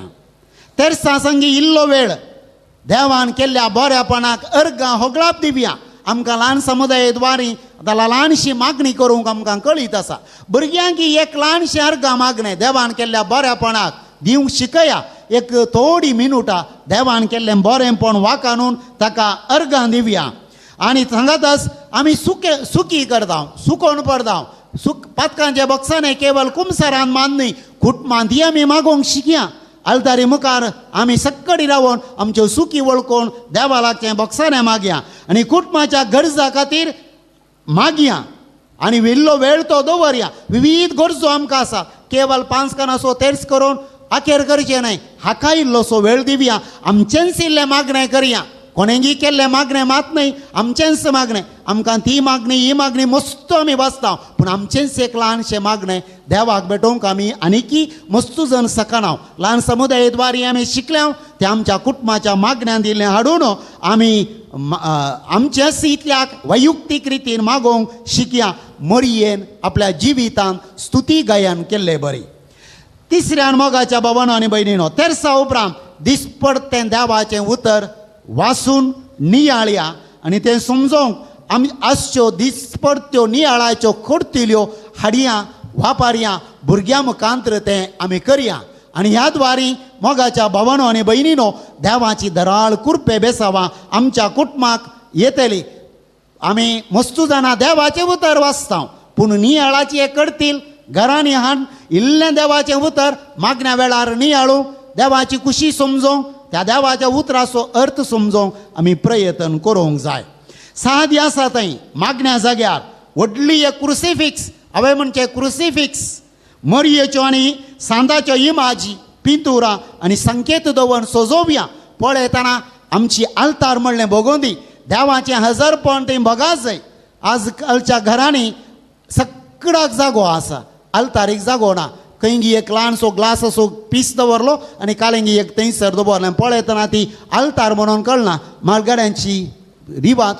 तेर्सा संगी इल्लो वेळ देवान केल्ल्या बऱ्यापणाक अर्गां होगळाप दिवया. आमकां ल्हान समुदाय द्वारी आतां ल्हानशी मागणी करूंक आमकां कळीत आसा. भुरग्यांक एक ल्हानशी अर्गां मागणें देवान केल्ल्या बऱ्यापणाक दिवंक शिकया. एक थोडी मिनुटां देवान केल्लें बरेंपण वाकानून ताका अर्गां दिवया. आनी सांगाताच आमी सुके सुकी करता, सुकोवन पडता. सुक पातकांच्या बक्षाने केवल कुमसारान मान न्हय, कुटुंबांत ती आमी मागोवंक शिकया. आल्तारी मुखार आमी सक्कडी रावन आमच्यो सुकी वळखून देवा लागचें बक्षाने मागया आनी कुटुंबाच्या गरजा खातीर मागया आनी इल्लो वेळ तो दवरया. विविध गरजो आमकां आसा. केवल पांच कानाचो तेर्स करून आखेर करचें न्हय, हाका इल्लोसो वेळ दिवया. आमचेंच इल्लें मागणें करया. कोणेंगी केल्लें मागणें मात न्हय, आमचेंच मागणें. आमकां ती मागणी ही मागणी मस्त आमी वाचता पूण आमचेंच एक ल्हानशें मागणें देवाक भेटोवंक आमी आनीकी मस्तू जण शकना. ल्हान समुदाय द्वारी आमी शिकल्या ते आमच्या कुटुंबाच्या मागण्यान दिल्लें हाडून आमी आमचेंच इतल्याक वैयक्तीक रितीन मागोवंक शिकया. मरयेन आपल्या जिवितांत स्तुती गायन केल्ले बरी. तिसऱ्यान मोगाच्या भावानो आनी भयणीनो, तेर्सा उपरांत दिसपडतें देवाचें उतर वाचून नियाळया आनी तें समजोवंक आमी आसच्यो दिसपडत्यो नियाळाच्यो करतिल्यो हाडया वापारया. भुरग्यां मुखांत्र तें आमी करया आनी ह्या द्वारी मोगाच्या भावानो आनी भयणीनो देवाची दराळ कुरपे बेसावा आमच्या कुटुंबाक येतली. आमी मस्तू जाणां देवाचें उतर वाचता पूण नियाळाची एक करतील घरांनी हाड इल्लें देवाचें उतर मागण्या वेळार नियाळू, देवाची खुशी समजोवंक, त्या देवाच्या उतराचो अर्थ समजोवंक आमी प्रयत्न करूंक जाय. सादी आसा थंय मागण्या जाग्यार व्हडली एक क्रुसिफिक्स, हांवें म्हणचें क्रुसिफिक्स मरयेच्यो आनी सांदाच्यो इमाजी पिंतुरां आनी संकेत दवरून सजोवया. पळयतना आमची आल्तार म्हणलें भोगोंदी देवाचें हजारपण थंय भोगा जाय. आज कालच्या घरांनी सगळ्याक जागो आसा, आल्तारीक जागो ना. खंयगी एक ल्हानसो ग्लास असो पीस दवरलो आनी कालेंगी एक थंयसर दवरलें. पळयतना ती आल्तार म्हणून कळना. मालगाड्यांची रिवाज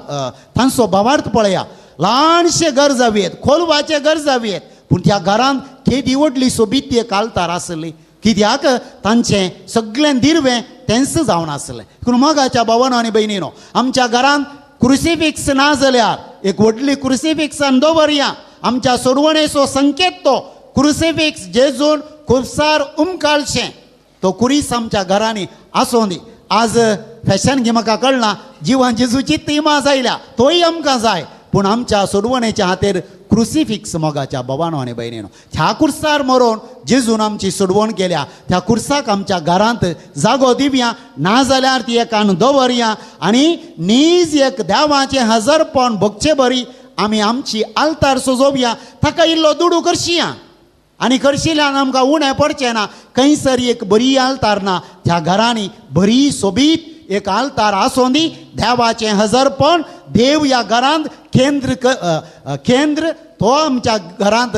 तांचो भावार्थ पळया. ल्हानशें घर जावयेत, खोलवाचें घर जावयेत पूण त्या घरांत केदी व्हडली सोबीत एक आल्तार आसली. कित्याक तांचें सगळें दिरवें तेंच जावन आसलें. पूण मोगाच्या भावानो आनी भयणीनो, आमच्या घरांत क्रुसिफिक्स ना जाल्यार एक व्हडली क्रुसिफिक्सान दवरया. आमच्या सोडवणेचो संकेत तो क्रुसिफिक्स जेजून खुबसार उमकाळशें तो कुरीस आमच्या घरांनी आसूं दी. आज फॅशन घे म्हाका कळना, जिवान जेजूची तिमा जायल्या तोय आमकां जाय पूण आमच्या सोडवणेच्या हातेर क्रुसिफिक्स मोगाच्या भावानो आनी भयणीनो, ह्या कुर्सार मरोन जेजून आमची सोडवण केल्या. त्या कुर्साक आमच्या घरांत जागो दिवया, नाजाल्यार ती एकान दवरया आनी नीज एक देवाचें हजारपण भोगचे बरी आमी आमची आल्तार सजोवया. ताका इल्लो दुडू करशिया आनी करशिल्यान आमकां उणें पडचें ना. खंयसर एक बरी आल्तार ना, त्या घरांनी बरी सोबीत एक आल्तार आसूं दी. देवाचें हजारपण देव ह्या घरांत केंद्र केंद्र तो आमच्या घरांत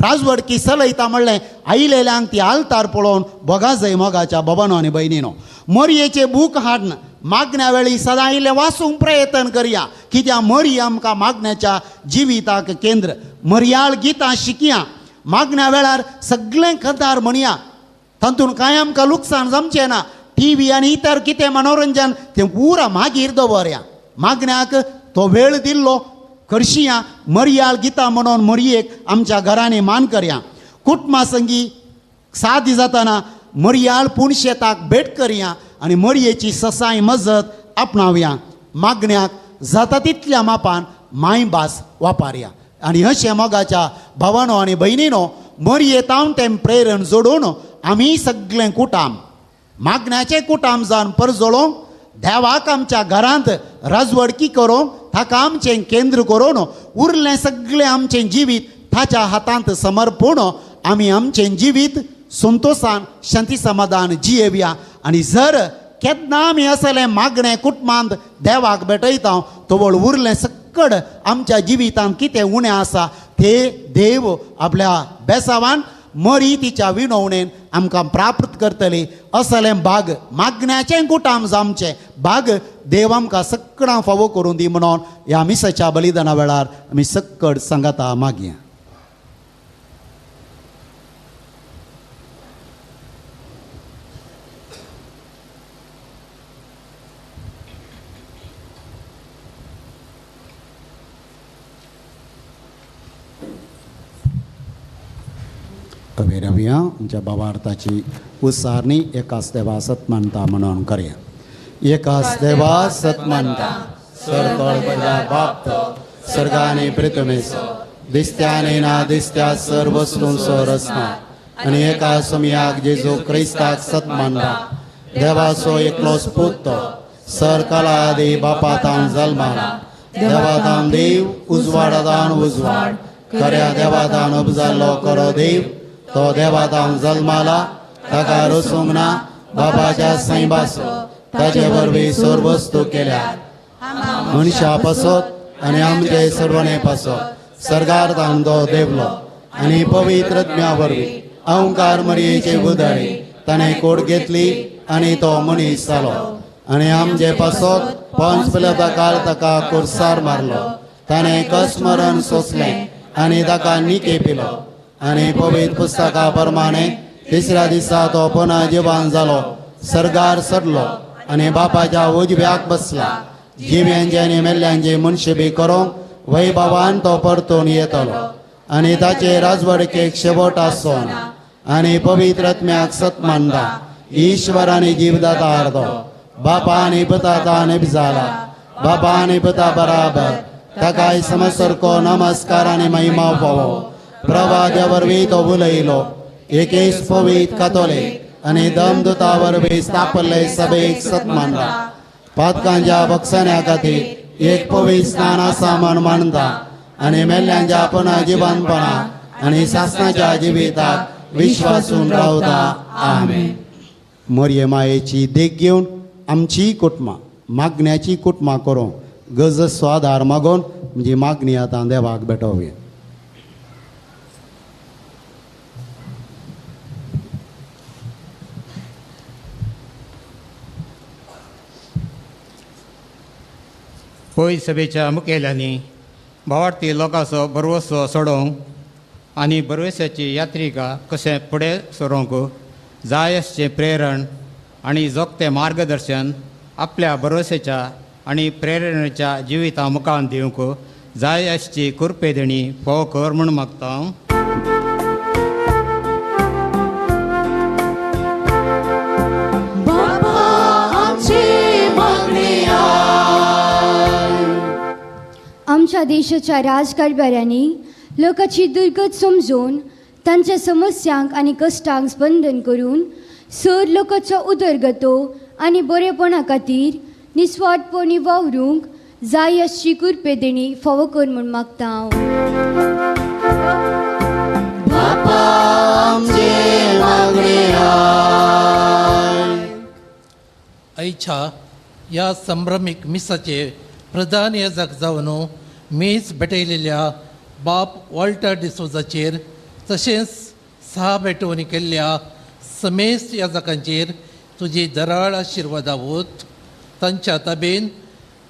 राजवडकी चलयता म्हणलें आयलेल्यांक ती आल्तार पळोवन बोगा जय मोगाच्या बाबानो आनी भयणीनो. मरयेचे बूक हाडन मागण्या वेळी सदां इल्लें वाचूंक प्रयत्न करया, कित्याक मरी आमकां मागण्याच्या जिविताक केंद्र. मरयाळ गितां शिकया, मागण्या वेळार सगळें कदार म्हणया, तातूंत कांय आमकां लुकसाण जावचें ना. टी व्ही आनी इतर कितें मनोरंजन तें पुरा मागीर दवरया. मागण्याक तो वेळ दिल्लो करशिया. मरयाळ गितां म्हणून मरयेक आमच्या घरांनी मान करया. कुटुंबा संगी सादी जाताना मरयाळ पुणशेताक भेट करया आनी मरयेची ससाय मजत आपणावया. मागण्याक जाता तितल्या मापान मायभास वापरया. आनी अशें मोगाच्या भावानो आनी भयणीनो मरये तावन तें प्रेरण जोडून आमी सगळें कुटाम मागण्याचें कुटाम जावन परजळोवंक देवाक आमच्या घरांत राजवडकी करूंक ताका आमचें केंद्र करून उरलें सगळें आमचें जिवीत ताच्या हातांत समर्पण आमी आमचें जिवीत संतोशान शांती समाधान जियेवया. आनी जर केन्ना आमी असलें मागणें कुटुंबांत देवाक भेटयता तवळ उरलें सक्कड आमच्या जिवितांत कितें उणें आसा ते देव आपल्या बेसावान मरी तिच्या विनवणेन आमकां प्राप्त करतली. असलें भाग मागण्याचें कुटाम जामचें भाग देव आमकां सक्कडां फावो करून दी म्हणून ह्या मिसाच्या बलिदाना वेळार आमी सक्कड सांगाता मागया. रवया आमच्या भावार्थाची उसारणी एकाच देवा सत मानता म्हणून करया. एकाच देवा सत मानता सरतोळ बाप तो सर्गाने पृथ्वीस दिसत्याने ना दिसत्या सर्व वस्तूंचो रचना आनी एका समयाक जेजू क्रिस्ताक सत मानता देवाचो एकलोच पूत तो सर काला आदी बापातान जल्माला देवातान देव उजवाडादान उजवाड खऱ्या देवातान उपजाल्लो खरो देव तो देवातान जल्माला ताका रसूंक ना बाबाच्या सैबासो ताजे वरवीं सर्व वस्तू केल्या मनशा पासत आनी आमचे सर्वणे पासत सर्गार तावन तो देवलो आनी पवित्र आत्म्या वरवीं अहंकार मरयेचे उदळी ताणें कोड घेतली आनी तो मनीस जालो आनी आमचे पासत पंच पिलाता ताका कुर्सार मारलो ताणें कसमरण सोंसलें आनी ताका निके पिलो आनी पवित्र पुस्तका प्रमाणे तिसऱ्या दिसा तो पुन्हा जिवान जालो सर्गार सरलो आनी बापाच्या उजव्याक बसला जिव्यांचे आनी मेल्ल्यांचे मनशे करूंक वैभवान तो परतून येतलो आनी ताचे राजवडकेक शेवट आसचो ना आनी पवित्र आत्म्याक सत मानता ईश्वर आनी जीवदाता अर्दो बापा आनी पुता निबजाला बापा आनी पुता बराबर ताकाय समसरको नमस्कार आनी महिमा फावो प्रवाद्या वरवीं तो उलयलो एकेच पवित्र कातोलीक आनी दमदुता वरवीं स्थापल्ले सभेक सत मानता पातकांच्या बक्षण्या खातीर एक पवित्र स्नान आसा म्हण मानता आनी मेल्ल्यांच्या पुनः जिवनपणा आनी सासणाच्या जिविताक विश्वासून रावता. आमेन. मरये मायेची देख घेवन आमची कुटुंबां मागण्याची कुटुंबां करूंक गज स्वादार मागोवन म्हणजे मागणी आतां देवाक भेटोवया. पय सभेच्या मुखेल्यांनी भावार्थी लोकांचो भरवसो सोडोवंक आनी भरवश्याची यात्रिका कशें फुडें सरोंक जाय आसचें प्रेरण आनी जोगतें मार्गदर्शन आपल्या भरवश्याच्या आनी प्रेरणेच्या जिविता मुखान दिवंक जाय आसची कृपे देणी फावो कर म्हूण मागता. आमच्या देशाच्या राजकारभाऱ्यांनी लोकांची दुर्गत समजून तांच्या समस्यांक आनी कश्टांक स्पंदन करून सर लोकांचो उदरगतो आनी बरेपणा खातीर निस्वार्थपणी वावरूंक जाय अशी कृपे देणी फावो कर म्हूण मागता हांव. आयच्या ह्या संभ्रमीक मिसाचे प्रधान याजक जावन मीच भेटयलेल्या बाप वॉल्टर डिसोजाचेर तशेंच सहा भेटवणी केल्ल्या समेस्त याजकांचेर तुजी दराळ आशिर्वादा वत. तांच्या ताबेन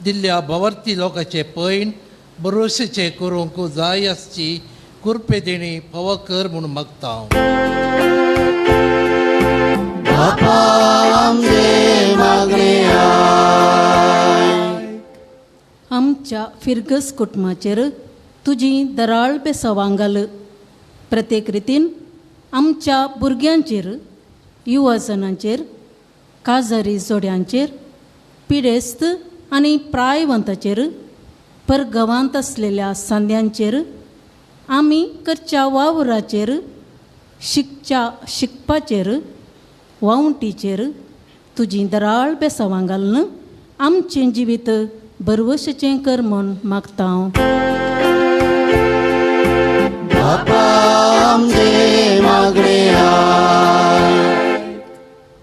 दिल्ल्या भावार्थी लोकांचे पैण भरोशेचे करूंक जाय आसची कृपे देणी फावो कर म्हूण मागता हांव. आमच्या फिरगस कुटुंबाचेर तुजी दराळ बेसवां घाल. प्रत्येक रितीन आमच्या भुरग्यांचेर, युवजनांचेर, काजारी जोड्यांचेर, पिडेस्त आनी प्रायवंताचेर, परगवांत आसलेल्या सांद्यांचेर, आमी करच्या वावराचेर, शिकच्या शिकपाचेर, वावंटीचेर तुजी दराळ बेसवां घालून आमचें जिवीत बरवशेचें कर म्हूण मागता हांव.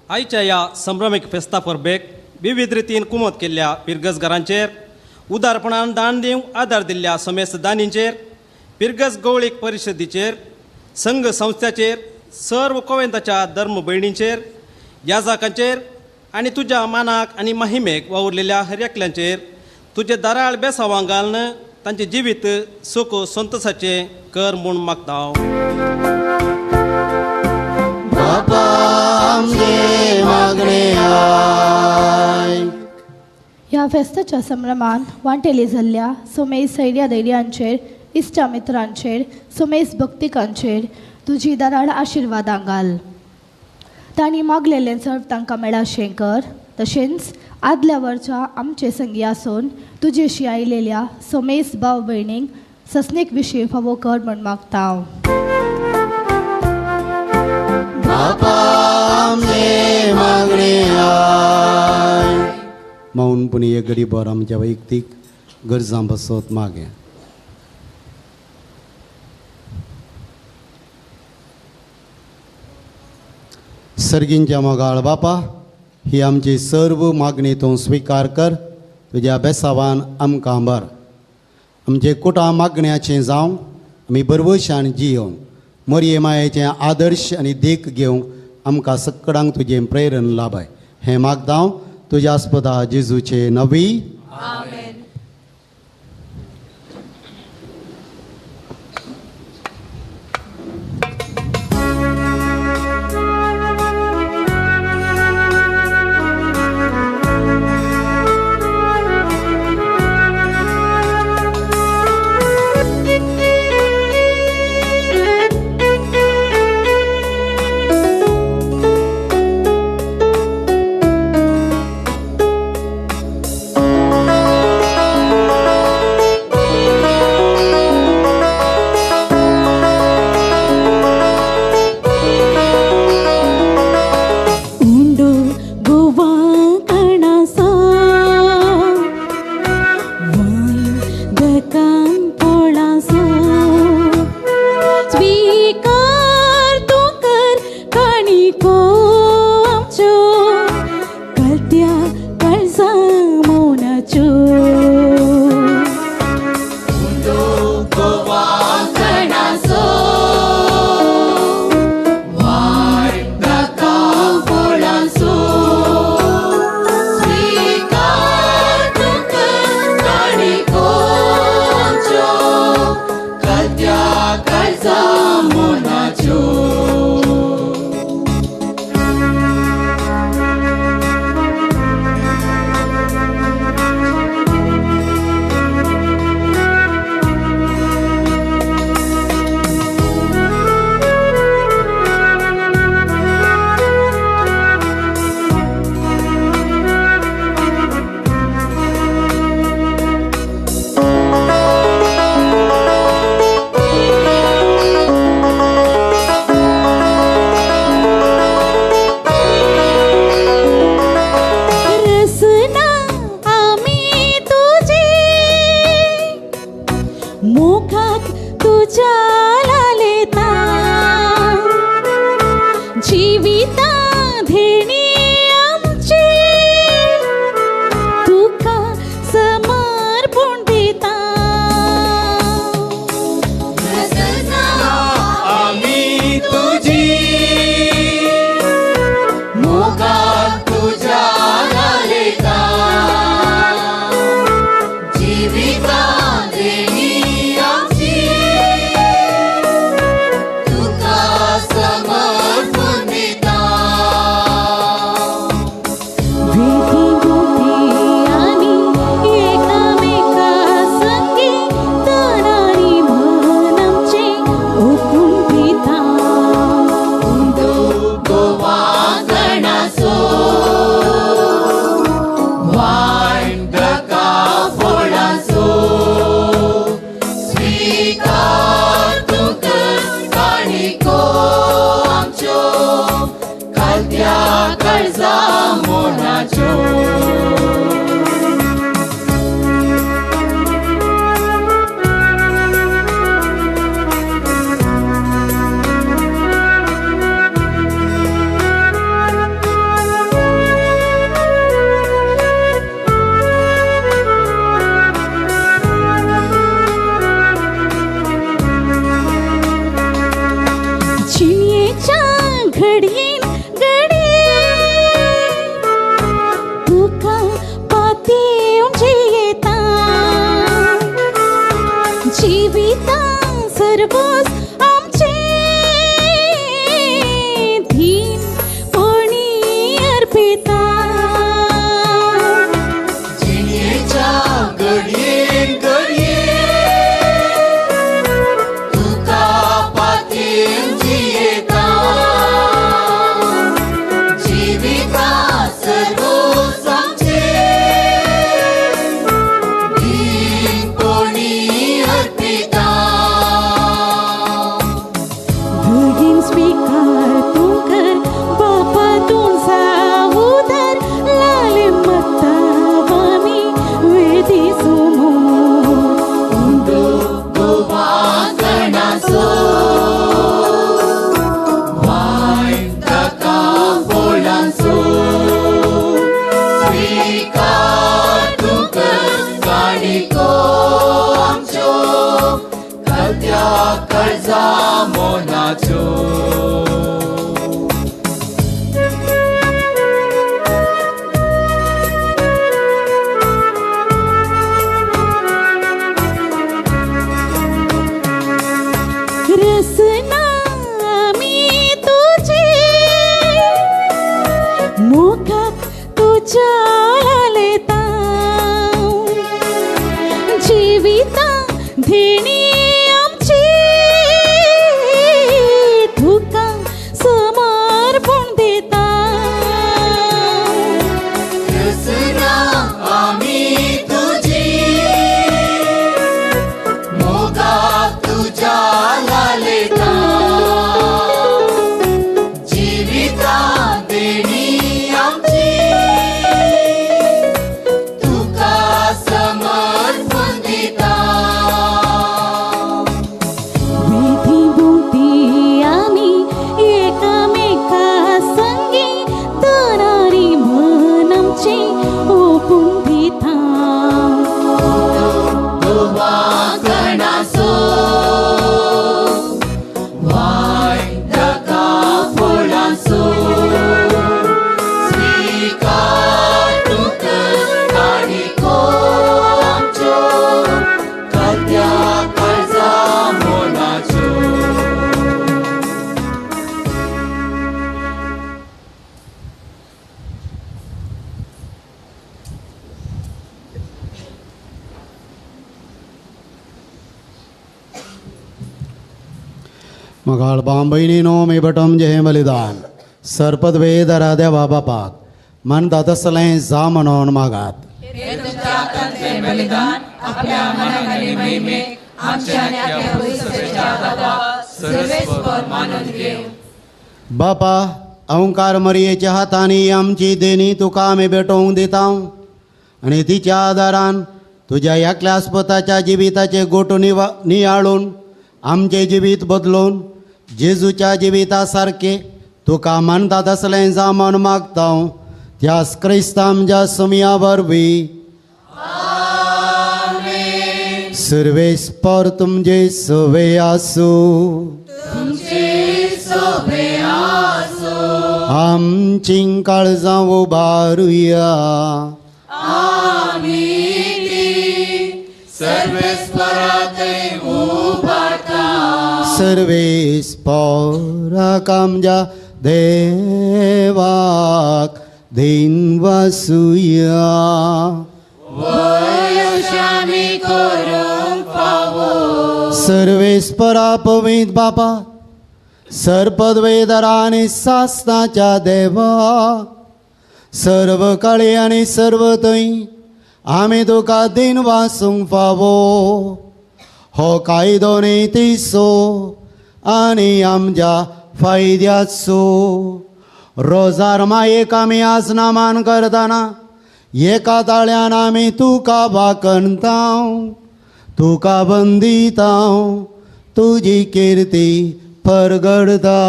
आयच्या ह्या संभ्रमीक फेस्ता परबेक विविध रितीन कुमत केल्ल्या पिरगसघरांचेर, उदारपणान दान दिवंक आदार दिल्ल्या समेस्त दानींचेर, पिरगस गवळीक परिशदीचेर, संघ संस्थ्याचेर, सर्व कोवेंताच्या धर्म भयणींचेर, याजाकांचेर आनी तुज्या मानाक आनी महिमेक वावुरलेल्या हर एकल्यांचेर तुजे दराळ बेसावां घालून तांचें जिवीत सुख संतोसाचें कर म्हूण मागता हांव. ह्या फेस्ताच्या संभ्रमांत वांटेली जाल्ल्या सोमेस सैर्या दैर्यांचेर, इश्टा मित्रांचेर, सोमेस भक्तिकांचेर तुजी दराळ आशिर्वादां घाल. तांणी मागलेलें सर्व तांकां मेळाशें कर. तशेंच आदल्या वर्सा आमचे संगी आसून तुजेशी आयलेल्या सोमेस भाव भयणींक ससनीक विशीं फावो कर म्हूण मागता हांव. मौनपणी एक गरीबर आमच्या वैयक्तीक गरजां बसत मागे. सर्गींच्या मोगाळ बापा, ही आमची सर्व मागणी तूं स्विकार कर. तुज्या बेसावान आमकां भर. आमचे कुटां मागण्याचें जावं आमी बरवशान जियोवंक, मरये मायेचें आदर्श आनी देख घेवंक आमकां सकडांक तुजें प्रेरण लाभाय. हें मागता हांव तुज्या आस्पदा जेजूचे नवी. आमेन. मगाळ बांबयणीनो मी बटम जेहें बलिदान सरपदवेदरा देवा बापाक मानता तसलें जा म्हणून मागात. बापा अंकार मरियेच्या हातांनी आमची देणी तुका आमी भेटोवंक दिता आनी तिच्या आदारान तुज्या एकल्या आस्पताच्या जिविताचे गोटो नियाळून आमचें जिवीत बदलून जेजूच्या जिविता सारकें तुका मानता तसलें जा म्हण मागता त्यास क्रिस्ता आमच्या सुमया वरवीं. सर्वेस्पर तुमचे सवे आसूं. आमचीं काळजां उबारुया. सर्वेस्पराक आमच्या देवाक दिन वासुया. सर्वेस्परा पवीत बापा सर्पद्वेदरा आनी सासनाच्या देवा सर्व काळी आनी सर्व थंय आमी तुका दिन वासूंक फावो हो कायदो न्ही आनी आमच्या फायद्याचो. रोजार मायेक आमी आज नामान करतना एका ताळ्यान आमी तुका वाकणता, तुका बंदिता, तुजी किर्ती परगडता.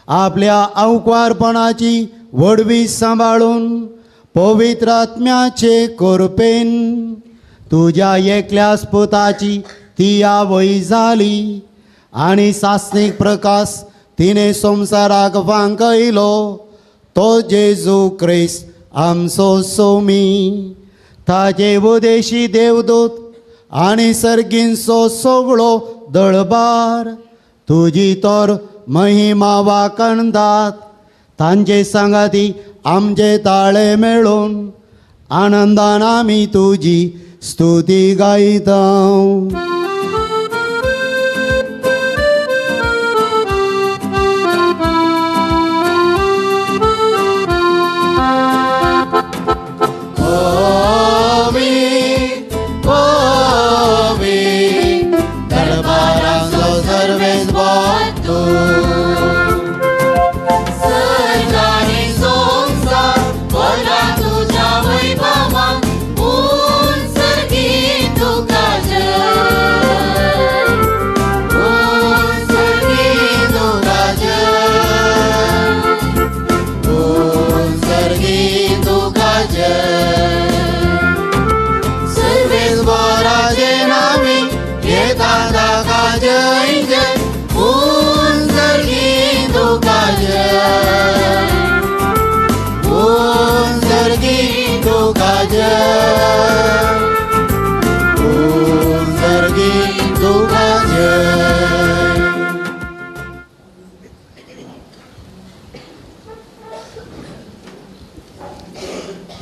आपल्या आवकवारपणाची व्हडवी सांबाळून पवित्र आत्म्याचे कृपेन तुज्या एकल्याच पुताची ती आवय जाली आनी सासणीक प्रकाश तिणें संवसाराक फांकयलो, तो जेजू क्रिस्त आमचो सोमी. ताजे उदेशी देवदूत आनी सर्गींचो सगळो दळबार तुजी तर महिमा वाकणतात. तांचे सांगाती आमचे ताळे मेळून आनंदान आमी तुजी स्तुती गायता.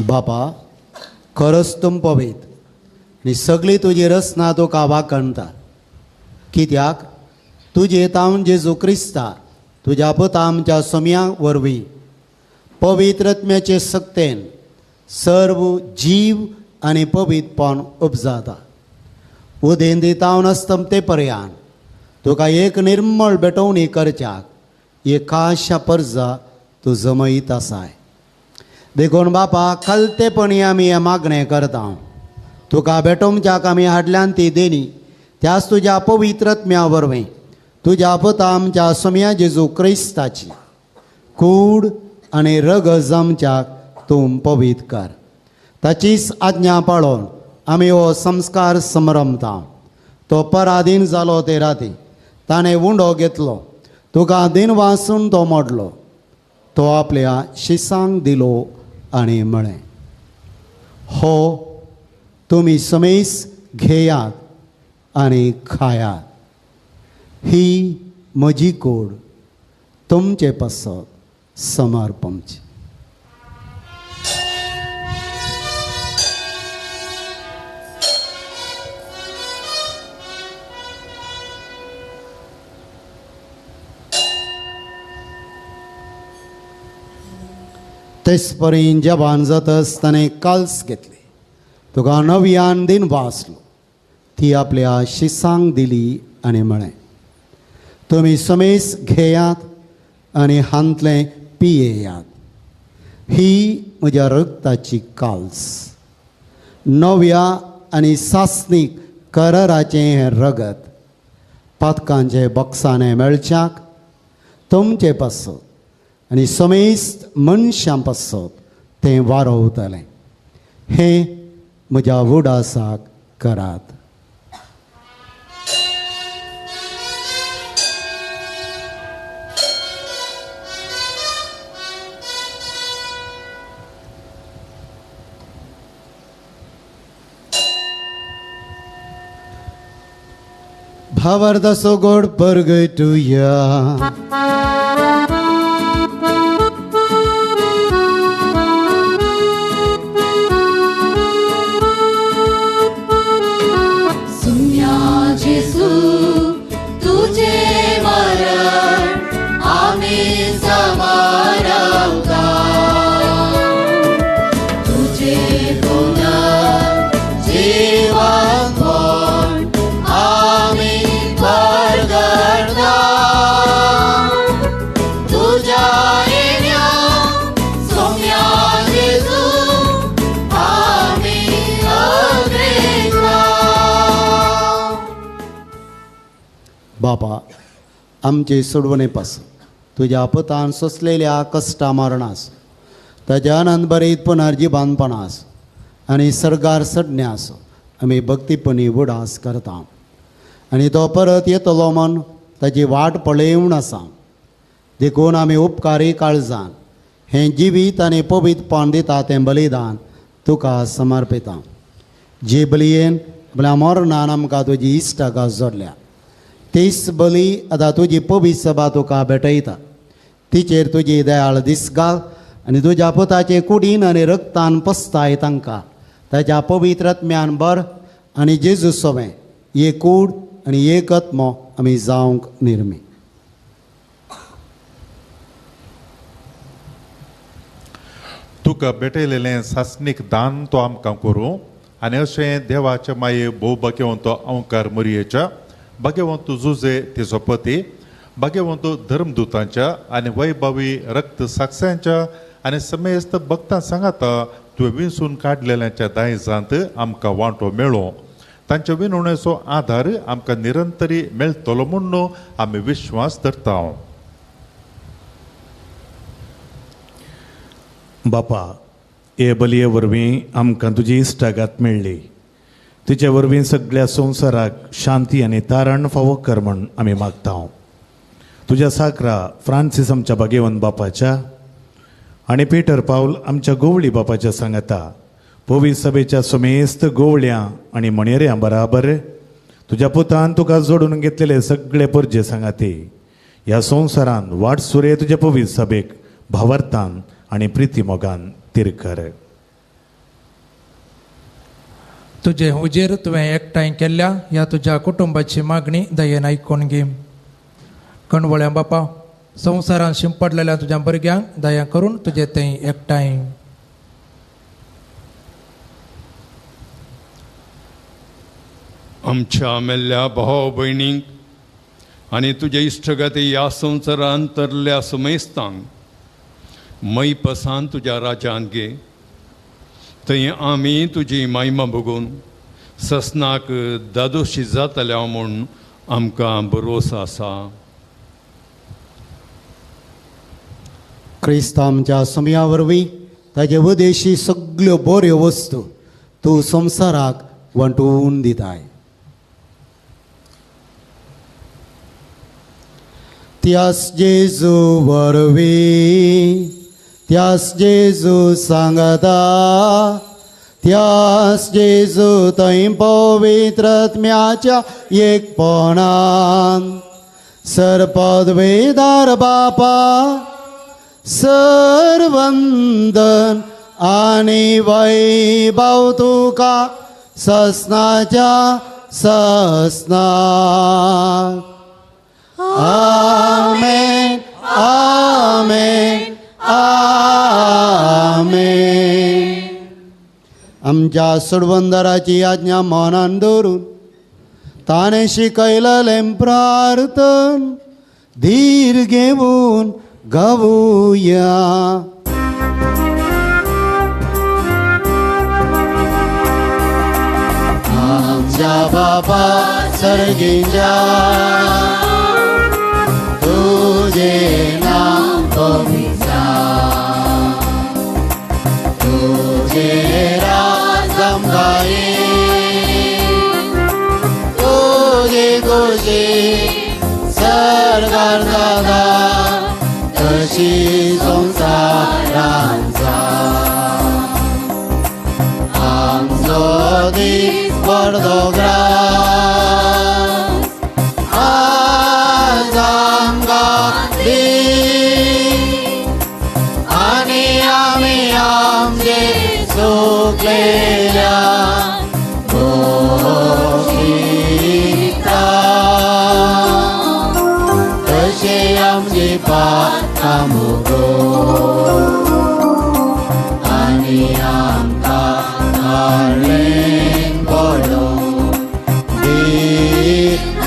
बापा, खरंच तूं पवित्र आनी सगळी तुजी रचना तुका वाकणता. कित्याक तुजे तावन जेजू क्रिस्ता तुज्या पुता आमच्या सोम्या वरवीं पवित्र आत्म्याचे सक्तेन सर्व जीव आनी पवित्रपण उपजाता. उदेंती तावन अस्तमते पर्यान तुका एक निर्मळ भेटवणी करच्याक एक खाशा परजा तूं जमयत आसाय. देखून बापा, खलतेपणी आमी हें मागणें करता. तुका भेटोवच्याक आमी हाडल्यान ती देणी त्याच तुज्या पवित्र आत्म्या वरवीं तुज्या पुता आमच्या सोम्या जेजू क्रिस्ताची कूड आनी रगज आमच्याक तूं पवित्र कर. ताचीच आज्ञा पाळोवन आमी हो संस्कार समरमता. तो पराधीन जालो ते राती ताणें उंडो घेतलो, तुका दिन वासून तो मोडलो, तो आपल्या शिसांक दिलो आनी म्हळें, हो तुमी समेस घेयात आनी खायात, ही म्हजी कूड तुमचे पासत समर्पणची. तेचपरीन जेवण जातच ताणें काल्स घेतली, तुका नव्यान दिन वाचलो, ती आपल्या शिसांक दिली आनी म्हळें, तुमी समेस घेयात आनी हांतलें पियेयात, ही म्हज्या रगताची काल्स, नव्या आनी सासणीक कराराचें हें रगत पातकांचे बक्षाणें मेळच्याक तुमचे पासत आनी समेस्त मनशां पासत तें वारवतलें. हें म्हज्या उडासाक करात. भावार्थाचो गोड परगटुया. जीवन आमी परगडता. बापा, आमचे सोडवणे पासून तुज्या पुतान सोंसलेल्या कश्टा मरणास, ताज्या आनंद बरीत पुनर्जिबानपणास आनी सर्गार सडण्यास आमी भक्तीपणी उडास करता आनी तो परत येतलो म्हूण ताजी वाट पळेवन आसा. देखून आमी उपकारी काळजान हें जिवीत आनी पवित्रपण दिता तें बलिदान तुका समर्पिता. जे बलयेन आपल्या मरणान आमकां तुजी इश्टागात जोडल्या तीच बली आतां तुजी पवित्र सभा तुका भेटयता. तिचेर तुजी दयाळ दीस घाल आनी तुज्या पुताचे कुडीन आनी रक्तान पसताय तांकां ताच्या पवित्र आत्म्यान बर आनी जेजू सोवें एक कूड आनी एक आत्मो आमी जावंक निर्मी. तुका भेटयलेलें सासणीक दान तो आमकां करूं आनी अशें देवाचे माये भोव भाग्यवंत अंकार मोरयेच्या, भाग्यवंत जुजे तिचो पती, भाग्यवंत धर्मदूतांच्या आनी वैभवी रक्त साक्षांच्या आनी समेस्त भक्तां सांगाता तुवें विंचून काडलेल्यांच्या दायजांत आमकां वांटो मेळो. तांच्या विनवणेचो आदार आमकां निरंतरी मेळटलो म्हूण आमी विश्वास धरता. बापा, हे बलये वरवीं आमकां तुजी इश्टागात मेळ्ळी. तिचे वरवीं सगळ्या संवसाराक शांती आनी तारण फावो कर म्हूण आमी मागता. तुज्या साकरा फ्रांसीस आमच्या भागेवन बापाच्या आनी पीटर पावल आमच्या गोवळी बापाच्या सांगाता पवित्र सभेच्या समेस्त गोवळ्यां आनी मणेऱ्यां बराबर तुज्या पुतान तुका जोडून घेतलेले सगळे परजे सांगाती ह्या संवसारान वाट सुरे तुज्या पवित्र सभेक भावार्थान आनी प्रिती मोगान तिरकर. तुजे हुजीर तुवें एकठांय केल्ल्या ह्या तुज्या कुटुंबाची मागणी दयेन आयकून घे. कणवळ्या बापा, संवसारान शिंपडलेल्या तुज्या भुरग्यांक दया करून तुजे थंय एकठांय. आमच्या मेल्ल्या भाव भयणींक आनी तुजे इश्टगती ह्या संवसारान तरल्या समेस्तांक मैपसान तुज्या राज्यांत घे. थंय आमी तुजी महिमा भोगून ससनाक दादोशी जातल्या म्हूण आमकां भरोसो आसा. क्रिस्त आमच्या समया वरवीं ताजे उदेशी सगल्यो बऱ्यो वस्तू तूं संवसाराक वांटून दिताय. त्यास जेजू वरवीं, त्यास जेजू सांगता, त्यास जेजू थंय पवित्र आत्म्याच्या एकपणान सरपदवेदार बापा सरवंदन आनी वैभव तुका ससनाच्या ससना. आमेन आमेन आमेन. आमच्या सोडवंदराची आज्ञा मनान दवरून ताणें शिकयलें प्रार्थन धीर घेवन गावया. आमच्या बापा सर्गीच्या तुझे नाम पवित्र जावं, तुझे राज आमकां येवं, तुजी खुशी सर्गार जाता तशी संवसारांत जावं. आमचो दीस पडदो ग्रास आज आमकां दी आनी आमी आमचे चुकलेल्या भोगशिता तशें आमची पात्रां भोगो आनी आमकां ताळेन पडोवंक दिनाका,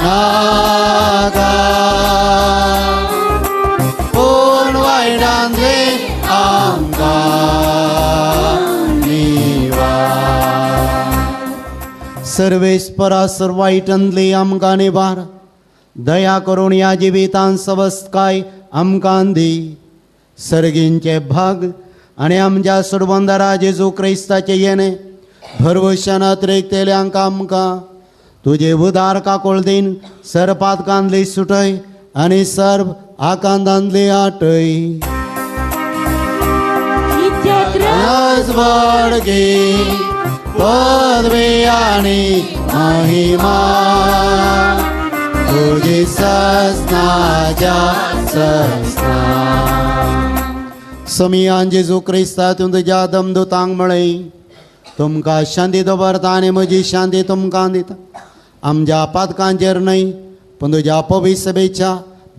पूण वायटांतले आमकां निवार. सर्वेस्परा सर्वायटांतले आमकां निवार. दया करून ह्या जिवितान सवस्तकाय आमकां दी. सर्गींचे भाग आनी आमच्या सोडवंदरा जेजू क्रिस्ताचे येणे भरवशान अतिरेकतेल्यांक आमकां तुजे उदार काकोळदीन सरपातकांतली सुटय आनी सर्व आकांतांतली आटय. वाडगे पदवी आनी महिमा तुजी ससनाच्या ससना. समियान जेजू क्रिस्ता तूं तुज्या दमदुतांक म्हळें, तुमकां शांती दवरता आनी म्हजी शांती तुमकां दिता. आमच्या पातकांचेर न्हय पूण तुज्या पवित्र सभेच्या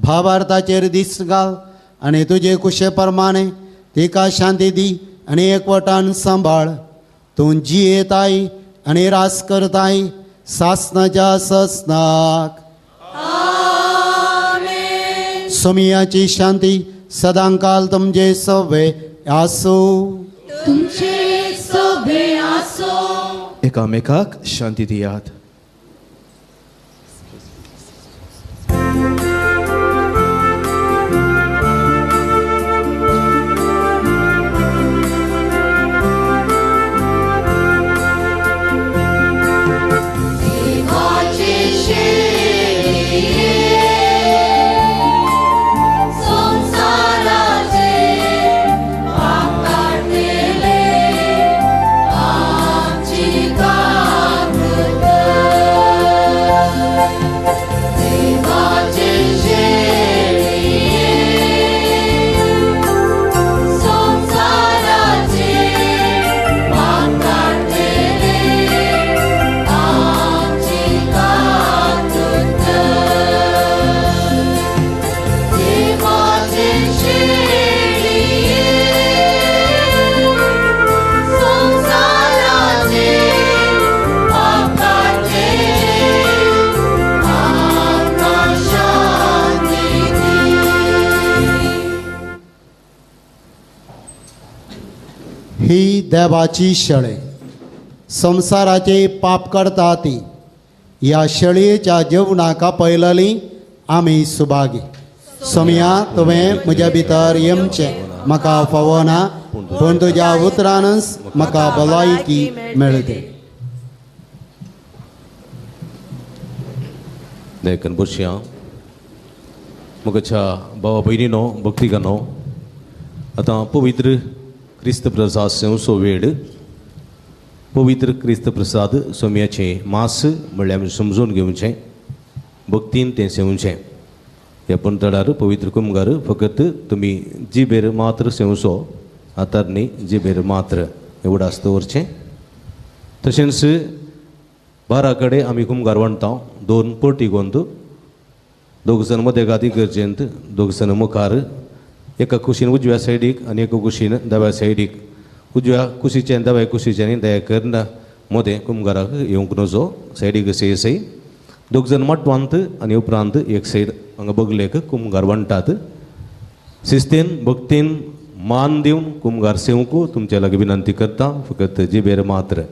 भावार्थाचेर दीस घाल आनी तुजे कुशे प्रमाणे तिका शांती दी आनी एकवटान सांबाळ. तूं जियेताय आनी रास करताय सासनाच्या ससनाक. समियाची शांती सदांकाल तुमचे सवे आसूं. तुमचे सवे आसूं. एकामेकाक शांती दियात. ही देवाची शेळे संवसाराचे पाप करता ती ह्या शेळयेच्या जेवणाक आपयलली आमी सुभागी. सोमया तुवें म्हज्या भितर येमचें म्हाका फावना, पूण तुज्या उतरानच म्हाका भलायकी मेळटे. देखून बसया म्हज्या भावा भयणीनो भक्तिकानो, आतां पवित्र क्रिस्त प्रसाद सेवचो वेळ. पवित्र क्रिस्त प्रसाद सोम्याचें मास म्हणल्यार आमी समजून घेवचें, भक्तीन तें सेवचें. ह्या पंतडार पवित्र कुमगार फकत तुमी जिबेर मात्र सेवचो, आतां न्ही जिबेर मात्र हें उडास दवरचें. तशेंच 12 कडेन आमी कुमगार वणटा, 2 पटी गोंद, 2 जाण मदेगादी गरजेंत, 2 जाण मुखार, एका कुशीन उजव्या सायडीक आनी एका कुशीन दाव्या सायडीक. उजव्या कुशीचें आनी दाव्या कुशीचें दया करून मदें कुमगाराक येवंक नजो, सायडीक सय सय. 2 जाण माटवांत आनी उपरांत एक सायड हांगा बगलेक कुमगार वणटात. शिस्तीन भक्तीन मान दिवन कुमगार सेवंक तुमचे लागीं विनंती करता, फकत जिबेर मात्र.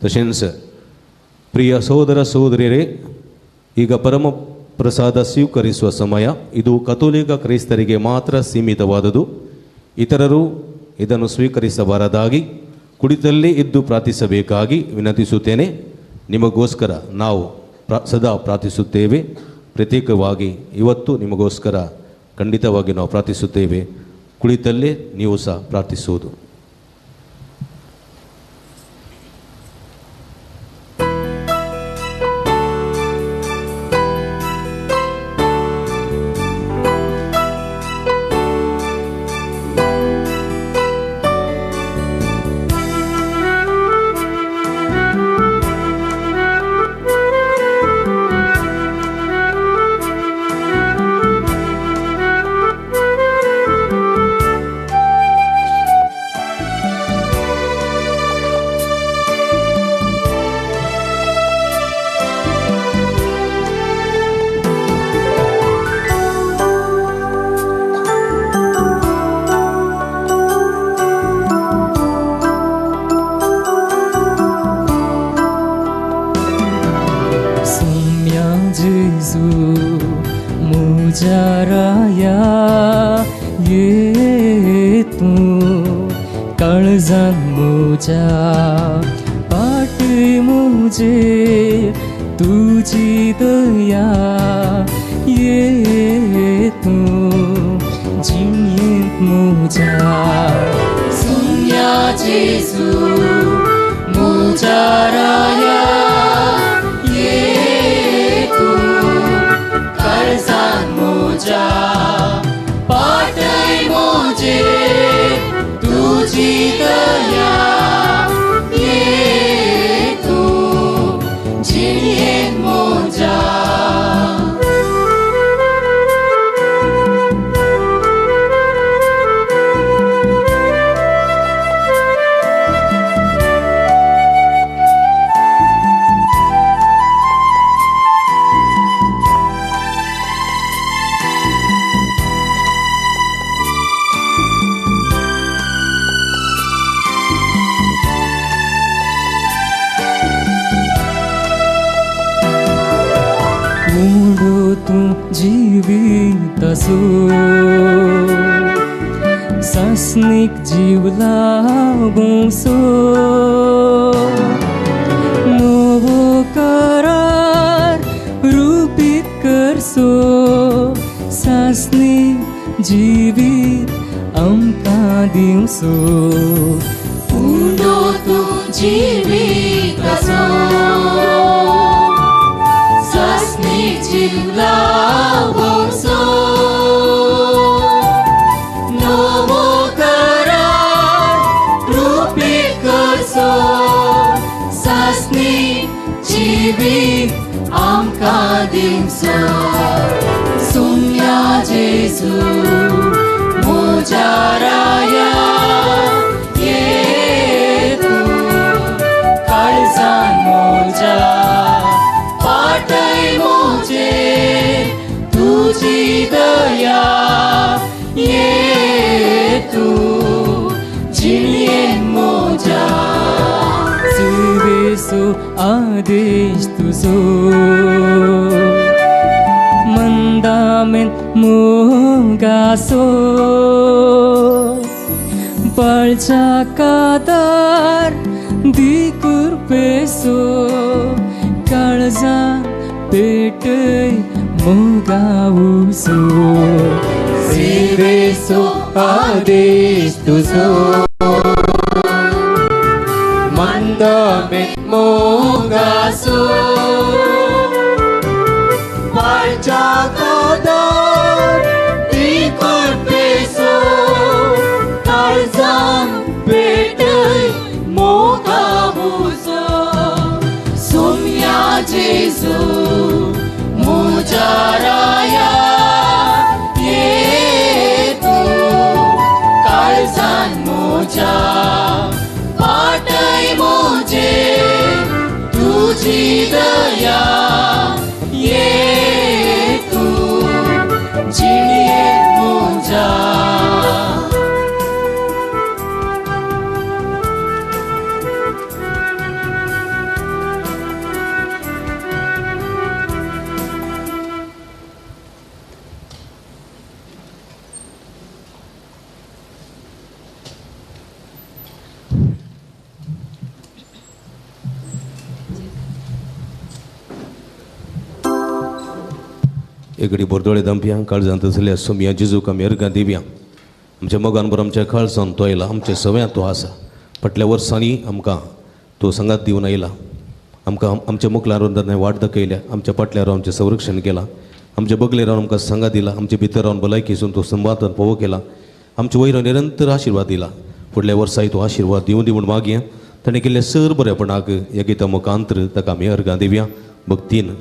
तशेंच ಪ್ರಿಯ ಸಹೋದರ ಸಹೋದರಿಯರೇ, ಈಗ ಪರಮ ಪ್ರಸಾದ ಸ್ವೀಕರಿಸುವ ಸಮಯ. ಇದು ಕಥೋಲಿಕ ಕ್ರೈಸ್ತರಿಗೆ ಮಾತ್ರ ಸೀಮಿತವಾದುದು. ಇತರರು ಇದನ್ನು ಸ್ವೀಕರಿಸಬಾರದಾಗಿ ಕುಡಿತಲ್ಲೇ ಇದ್ದು ಪ್ರಾರ್ಥಿಸಬೇಕಾಗಿ ವಿನಂತಿಸುತ್ತೇನೆ. ನಿಮಗೋಸ್ಕರ ನಾವು ಸದಾ ಪ್ರಾರ್ಥಿಸುತ್ತೇವೆ. ಪ್ರತ್ಯೇಕವಾಗಿ ಇವತ್ತು ನಿಮಗೋಸ್ಕರ ಖಂಡಿತವಾಗಿ ನಾವು ಪ್ರಾರ್ಥಿಸುತ್ತೇವೆ. ಕುಳಿತಲ್ಲೇ ನೀವು ಸಹ ಪ್ರಾರ್ಥಿಸುವುದು. मोजा पाटय मुजेर तुजी दया ये तूं जिणेंत मुजा सुम्या जेजू मुजा राया ये तूं काळजान मुजा पाटय मुजेर तुजी दया ये तूं जिणेंत मुजा सासनीक जीव लागूंसो नवो करार रुपीत करसो सासनीक जिवीत आमकां दिवसो उंडो तूं जिवीत आसो सासनीक जीव लागूंसो नवो करार रुपीत करसो सासनीक जिवीत आमकां दिवसो सुम्या जेजू मुजा राया ये तूं काळजान मुजा पाटय मुजेर तुजी दया ये तूं जिणेंत मुजा सेवेचो आदेश तुजो मंदामेन मोगासो पाळच्या कादार दी कुरपेसो काळजान पेटय मोगावुसो सेवेचो आदेश तुजो मंदामेन मोगासो पाळच्या कादार दी कुरपेसो काळजान पेटय मोगावुसो सुम्या जेजू मुजा राया ये तूं काळजान मुजा पाटय मुजेर तुजी दया ये तूं जिणेंत मुजा एकडे बोरदोळे दंपया काळजांत आसल्या सोमया जेजूक आमी अर्गां दिवया आमच्या मोगान बरो आमच्या काळजान तो आयला आमच्या सव्यांत तो आसा फाटल्या वर्सांनी आमकां तो सांगात दिवन आयला आमकां आमच्या मुखल्यार ताणें वाट दाखयल्या आमच्या फाटल्यार रावन आमचें संरक्षण केलां आमच्या बगलेर रावन आमकां सांगात दिला आमच्या भितर रावन भलायकीसून तो संवादान पोवो केला आमच्या वयर निरंतर आशिर्वाद दिला फुडल्या वर्साय तो आशिर्वाद दिवं दी म्हूण मागया ताणें केल्लें सर बरेपणाक ह्या गिता मुखांतर ताका आमी अर्गां दिवया भक्तीन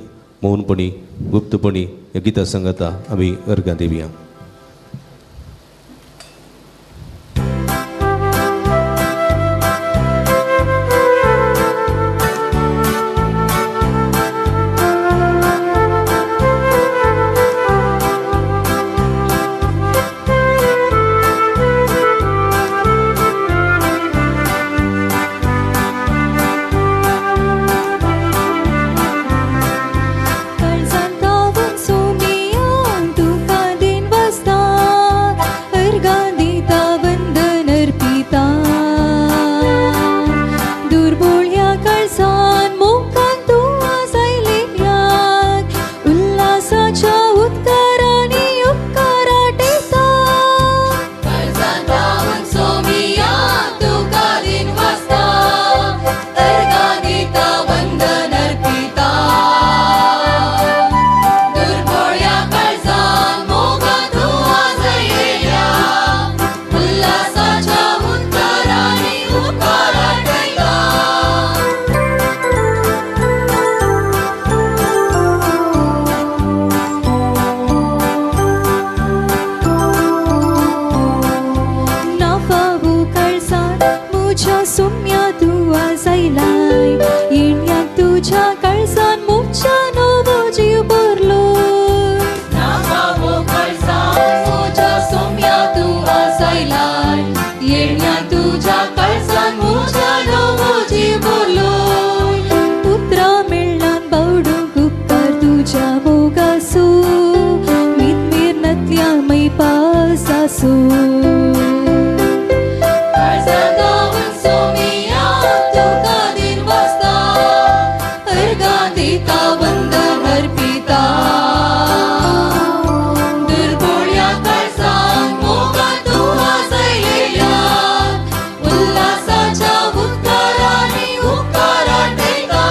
मौनपणी गुप्तपणी ह्या गिता सांगता आमी अर्गां दिवया. काळजांत सोमिया तुका दिन. काळजान मोगान तूं आजायलेल्याक उल्हासाच्या उदकारांनी उपकार आटयता. काळजान रावन सोमिया तुका दिन वाजता, अर्घां दिता वंदन अर्पिता. दुर्बोळ्या काळजान मोगान तूं आजायलेल्या उल्हासाच्या उदकारांनी उपकार आटयता. नाफावो काळजान म्हज्या सुम्या तूं आजायलाय, येण्याक तुज्या काळजान म्हज्या नवो जीव भरलो. नाफावो काळजान म्हज्या सोम्या तूं आजायलाय, येण्या तुज्या काळजान म्हज्या नवो जीव भरलो. उतरां मेळ्ळान बावडूंक उपकार तुज्या मोगासो, मीत नतल्या मैपासासो. काळजान रावन सोमिया तुका दिन वाजता, अर्घां दिता वंदन अर्पिता. दुर्बोळ्या काळजान मोगान तूं आजायलेल्या उल्हासाच्या उदकारांनी उपकार आटयता.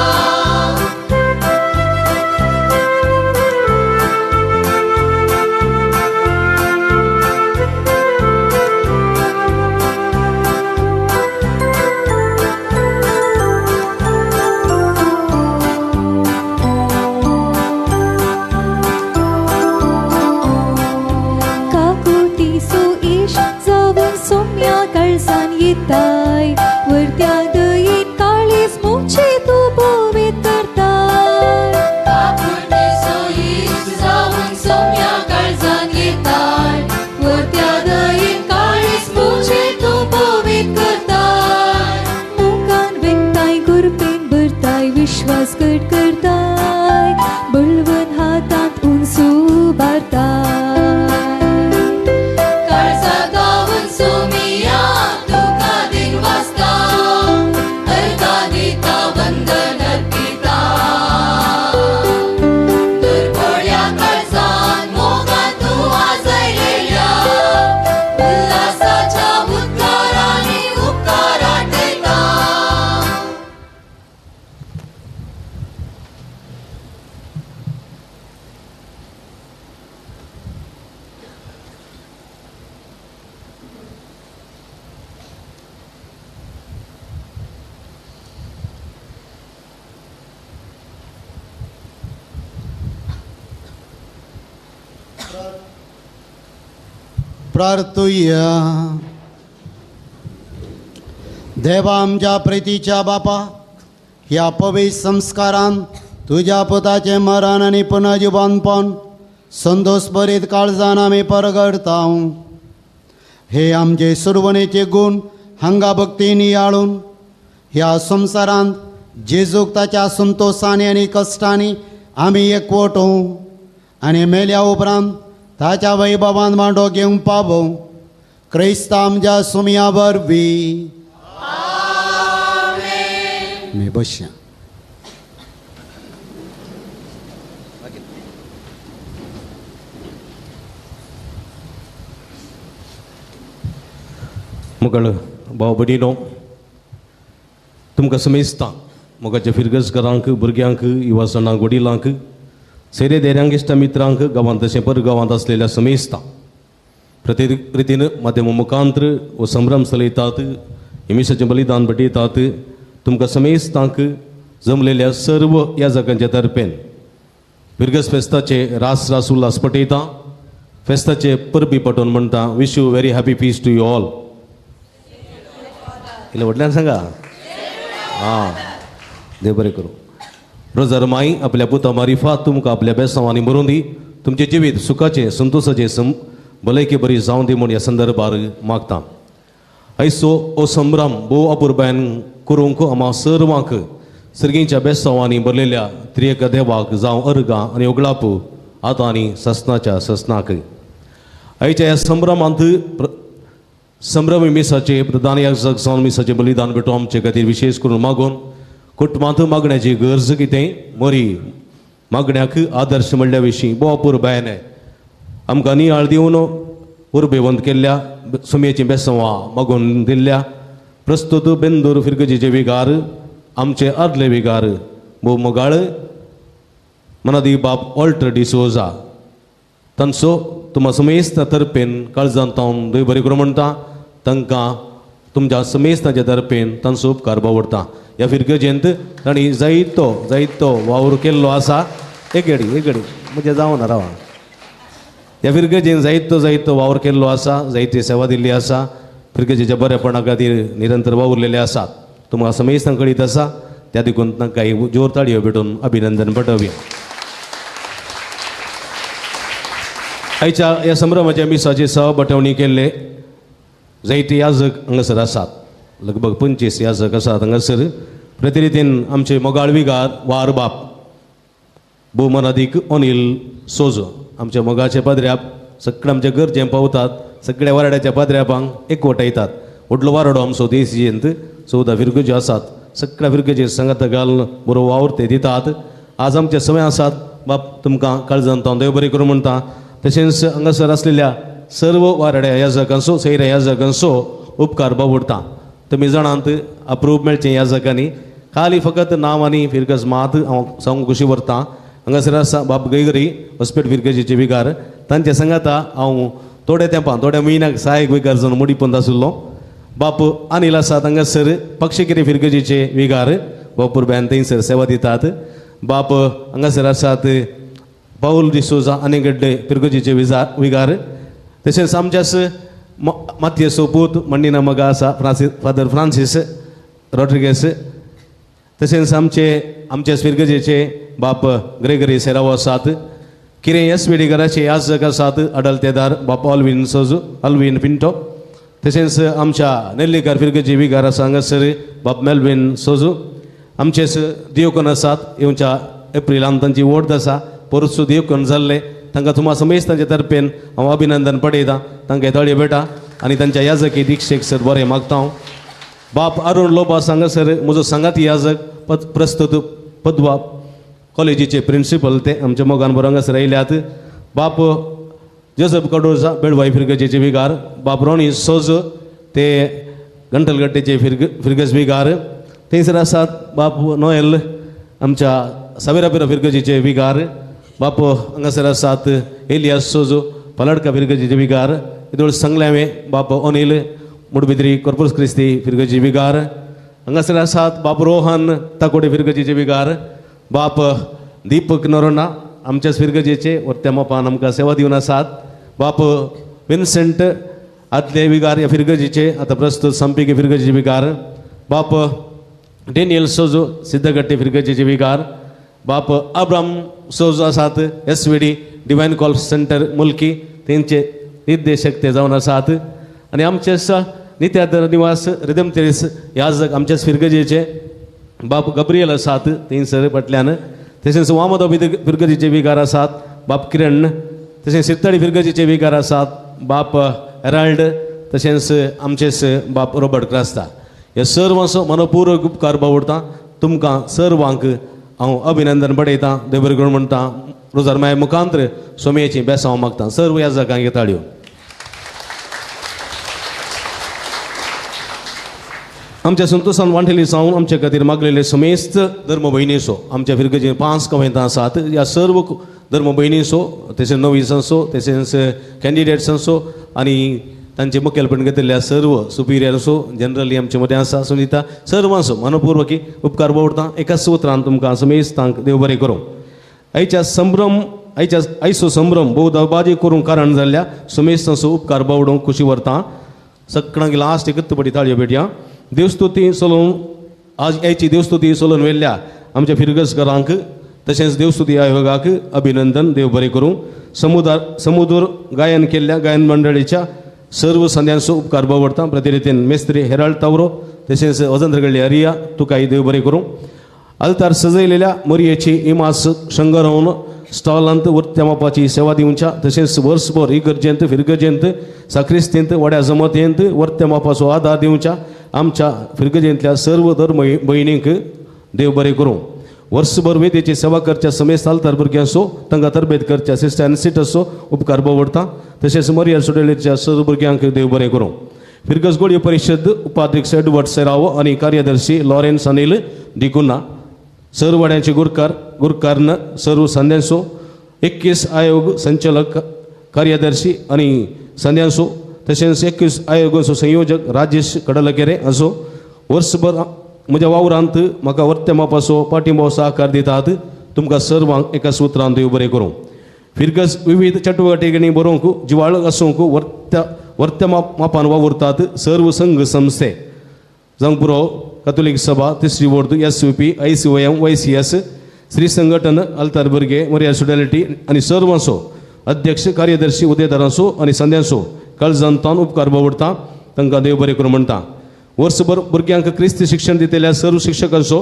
काकुतीसो इश जावन सोम्या काळजान येताय, वरत्या दयेन काळीज मुचे तूं पवित्र करताय. काकुळटेचो इश्ट जावन सोम्या काळजान येताय, वरत्या दयेन काळीज मुझे तूं पवित्र करताय. मोगान वेंगताय गुरपेन भरताय विश्वास घट करताय, बळवंत हातांत उंच उबारताय. काळजान रावन सोमिया तुका दिन वाजता, अर्घां दिता वंदन अर्पिता. दुर्बोळ्या काळजान मोगान तूं आजायलेल्या उल्हासाच्या उदकारांनी उपकार आटयता. प्रार्थुया. देवा आमच्या प्रितीच्या बापा, ह्या पवित्र संस्कारान तुज्या पुताचें मरण आनी पुनर्जिवनपण संतोष भरीत काळजान आमी परगडता. हे आमचे सुरवणेचे गूण हांगा भक्ती नियाळून ह्या संवसारांत जेजूक ताच्या संतोषांनी आनी कश्टांनी आमी एकवटू आनी मेल्या उपरांत ताच्या वैभवान मांडो घेवंक पावो. क्रिस्त आमच्या सुमया वरवीं. मी बसया. मुगळ भाव भयणीनो, तुमकां समेस्तां मोगाच्या फिरगजकारांक, भुरग्यांक, युवासणांक, वडिलांक, सैरे देऱ्यांक, इश्टा मित्रांक, गांवांत तशें परगांवांत आसलेल्या समेस्तां प्रत्येक रितीन माध्यम मुखांत्र हो संभ्रम चलयतात, हिमिसाचें बलिदान भेटयतात. तुमकां समेस्तांक जमलेल्या सर्व याजकांच्या तर्फेन फिरगज फेस्ताचे रास रास उल्हास पटयता. फेस्ताचे परबी पटोवन म्हणटा, wish you very happy feast to you all. इल्लें व्हडल्यान सांगा. आं, देव बरें करूं. रोजार माई आपल्या पुता मारिफा तुमकां आपल्या बेसांवांनी बरोवन दी, तुमचें जिवीत सुखाचें, संतोषाचें, भलायकी बरी जावं दी म्हूण ह्या संदर्भार मागता. ऐसो हो संभ्रम भोव अपुरबायन करूंक आमा सर्वांक सर्गींच्या बेसांवांनी भरलेल्या त्रिएक देवाक जावं अर्गां आनी उगडाप आतां आनी ससनाच्या ससनाक. आयच्या ह्या संभ्रमांत संभ्रमी मिसाचे प्रधान याजक जावन मिसाचें बलिदान भेटो आमचे खातीर विशेष करून मागून कुटुंबांत मागण्याची गरज कितें मरी मागण्याक आदर्श म्हणल्या विशीं भोव अपुरबायेन आमकां नियाळ दिवन उर्बेवंत केल्ल्या सुमयेचीं बेसवां मागून दिल्ल्या प्रस्तुत बेंदूर फिरगजीचे विगार आमचे आदले विगार भोव मोगाळ मनादी बाप ऑल्टर डिसोजा तांचो तुमा समेस्त तर्पेन काळजांत हांव देव बरें करूं म्हणटा तांकां तुमच्या समेस्ताच्या तर्पेन तांचो उपकार बावडटा. ह्या फिरगजेंत तांणी जायतो जायतो वावर केल्लो आसा. एक घडी एक घडी म्हणजे जावना रावा. ह्या फिरगजेन जायतो जायतो वावर केल्लो आसा, जायती सेवा दिल्ली आसा, फिरगजेच्या बरेपणा खातीर निरंतर वावुरलेले आसात. तुमकां समेस्तांक कळीत आसा, त्या देखून तांकां जोर ताळयो भेटून अभिनंदन पटोवया. आयच्या ह्या संभ्रमाच्या मिसाची सह बटवणी केल्ले जायते याजक हांगासर आसात, लगभग 25 याजक आसात हांगासर. प्रतिरितीन आमचे मोगाळ विगार वार बाप भोवमानादीक अनिल सोजो आमच्या मोगाचे पाद्र्याप सगळे आमच्या गरजें पावतात, सगळ्या वारड्याच्या पाद्र्यापांक एकवटायतात. व्हडलो वारडो आमचो देशजेंत 14 फिरगज्यो आसात, सगळ्या फिरगजे सांगात घालून बरो वावर ते दितात. आज आमचे समय आसात बाप तुमकां काळजांत हांव देव बरें करूं म्हणटा. तशेंच हांगासर आसलेल्या सर्व वारड्या याजकांचो सैऱ्या याजकांचो उपकार बावडटा. तुमी जाणांत अप्रूप मेळचें याजकांनी खाली फकत नांव आनी फिरगज मात हांव सांगूंक खुशी व्हरता. हांगासर आसा बाप गैगरी हॉस्पिटल फिरगजीचे विगार, तांच्या सांगाता हांव थोड्या तेंपान थोड्या म्हयन्याक सहायक विगार जावन मुडीपंत आशिल्लो. बाप अनिल आसात हांगासर पक्षगिरी फिरगजीचे विगार, बापुरब्यान थंयसर सेवा दितात. बाप हांगासर आसात पावल डिसोजा आनी गड्डे फिरगजीचे विगार. तशेंच आमच्याच मातयेचो पूत मंडिना मगा आसा फ्रांसीस फादर फ्रांसीस रॉड्रिगेस. तशेंच आमचे आमच्या फिरगजेचे बाप ग्रेगरी सेरावो आसात. किरें एस वेडीकराचे याजक आसात अडलतेदार बाप ऑलवीन सोजू अल्वीन पिंटो. तशेंच आमच्या नेल्लीकर फिरगजी विगार आसा हांगासर बाप मेलवीन सोजू. आमचेच दियोकन आसात, येवच्या एप्रिलान तांची वोट आसा, पोरसू दियोकन जाल्ले तांकां तुमा समेज तांचे तर्फेन हांव अभिनंदन पडयता. तांकां ताळयो भेटा आनी तांच्या याजकी दीक्षेक सर बरें मागता हांव. बाप अरुण लोबा हांगासर म्हजो सांगाती याजक प्रस्तुत पदवा कॉलेजीचे प्रिंसिपल ते आमच्या मोगान बरो हांगासर आयल्यात. बाप जोजफ कडोजा बेळवाय फिरगजेचे विगार, बाप रोनी सोज ते गंटलगड्डेचे फिरगज विगार. थंयसर आसात बाप नोएल आमच्या सावेरापिरा फिरगजीचे विगार, बाप हांगासर आसात एलियास सोजो पलाडका फिरगजीचे विगार. येदोळ सांगलें हांवें बाप अनिल मुडबिद्री कॉर्पोस क्रिस्ती फिरगजी विगार. हांगासर आसात बाप रोहन ताकोडे फिरगजीचे विगार, बाप दीपक नरोना आमच्याच फिरगजेचे वर्त्या मोपान आमकां सेवा दिवन आसात. बाप विन्सेंट आदले विगार ह्या फिरगजीचे आतां प्रस्तुत संपिके फिरगजीचे विगार, बाप डेनियल सोजो सिद्धगट्टे फिरगजीचे विगार, बाप अब्राम सोजो आसात S V D divine call centre Mulki तेंचे निर्देशक ते जावन आसात. आनी आमचेच नित्यादर निवास रिदम तेरीस याजक आमच्याच फिरगजेचे बाप गब्रियल आसात थंयसर फाटल्यान. तशेंच वामदो फिरगजीचे विगार आसात बाप किरण. तशेंच सिरतडी फिरगजीचे विगार आसात बाप हेराल्ड. तशेंच आमचेच बाप रॉबर्ट क्रास्ता. हे सर्वांचो मनपूर्वक उपकार बावडटा. तुमकां सर्वांक हांव अभिनंदन बडयतां, देव बरें करूं म्हणटा. रोजार माय मुखांत्र सोमयेची बेसांव मागता. सर्व याजकांक ताळयो. आमच्या संतोषान वांटेली जावन आमच्या खातीर मागलेले समेस्त धर्म भयणीचो आमच्या फिरगजे 5 कवेंतां आसात ह्या सर्व धर्म भयणीचो तशेंच नविसांचो तशेंच कॅन्डिडेट्सांचो आनी तांचे मुखेलपण घेतिल्ल्या सर्व सुपिरियर्सो जनरली आमचे मदें आसा सुनिता सर्वांचो मनपूर्वकी उपकार बावडटा. एकाच उतरान तुमकां समेस्तांक देव बरें करूं. आयच्या संभ्रम आयच्या आयचो संभ्रम भोव दबाजी करूंक कारण जाल्ल्या समेस्तांचो उपकार बावडूंक खुशी व्हरता. सगळ्यांक लास्ट एकच पटी ताळयो भेटया. देवस्तुती सोलोवन आज आयची देवस्तुती सोलोवन व्हेल्ल्या आमच्या फिरगजकारांक तशेंच देवस्तुती आयोगाक अभिनंदन, देव बरें करूं. समुद्र गायन केल्ल्या गायन मंडळीच्या सर्व संद्यांचो उपकार बावडटा. प्रतिरितीन मेस्त्री हेराल्ड तावरो तशेंच वजंद्रगडली अरिया तुकाय देव बरें करूं. आल्तार सजयलेल्या मोरयेची इमास शंगरावन स्टॉलांत वर्त्या मापाची सेवा दिवच्या तशेंच वर्सभर इगर्जेंत फिरगजेंत साक्रिस्तींत वड्या जमतेंत वर्त्या मापाचो आदार दिवच्या आमच्या फिरगजेंतल्या सर्व धर्म भयणींक देव बरें करूं. वर्सभर वेदीची सेवा करच्या समेस्त आल्तार भुरग्यांचो तांकां तरबेत करच्या सिस्टर एनसिटसो उपकार बोवडटा. तशेंच मरियल सुडेलेच्या सर्व भुरग्यांक देव बरें करूं. फिरगज गोळी परिशद उपाध्यक्ष एडवर्ड सेरावो आनी कार्यदर्शी लॉरेन्स अनिल डिकुना, सर्व वाड्यांचे गुरकारन सर्व संद्यांचो 21 आयोग संचालक कार्यदर्शी आनी संद्यांचो तशेंच 21 आयोगाचो संयोजक राजेश कडलकेरे असो वर्सभर म्हज्या वावरांत म्हाका वर्त्या मापाचो पाठिंबो सहकार दितात. तुमकां सर्वांक एका सुत्रान देव बरें करूं. फिरगज विविध चटुवटिकेंनी बरोवंक जिवाळ आसूंक वर्त्या मापान वावुरतात सर्व संघ संस्थे जावंक पुरो कातोलीक सभा, तिसरी वोर्द, SUP, ICOM, YCS, Shri Sanghathan, आल्तार भुरगे, मरिया सुडेलिटी आनी सर्वांचो अध्यक्ष कार्यदर्शी उदेदारांचो आनी संद्यांचो काळजांतान उपकार बावडटा. तांकां देव बरें करूं म्हणटा. वर्सभर भुरग्यांक क्रिस्ती शिक्षण दितल्या सर्व शिक्षकांचो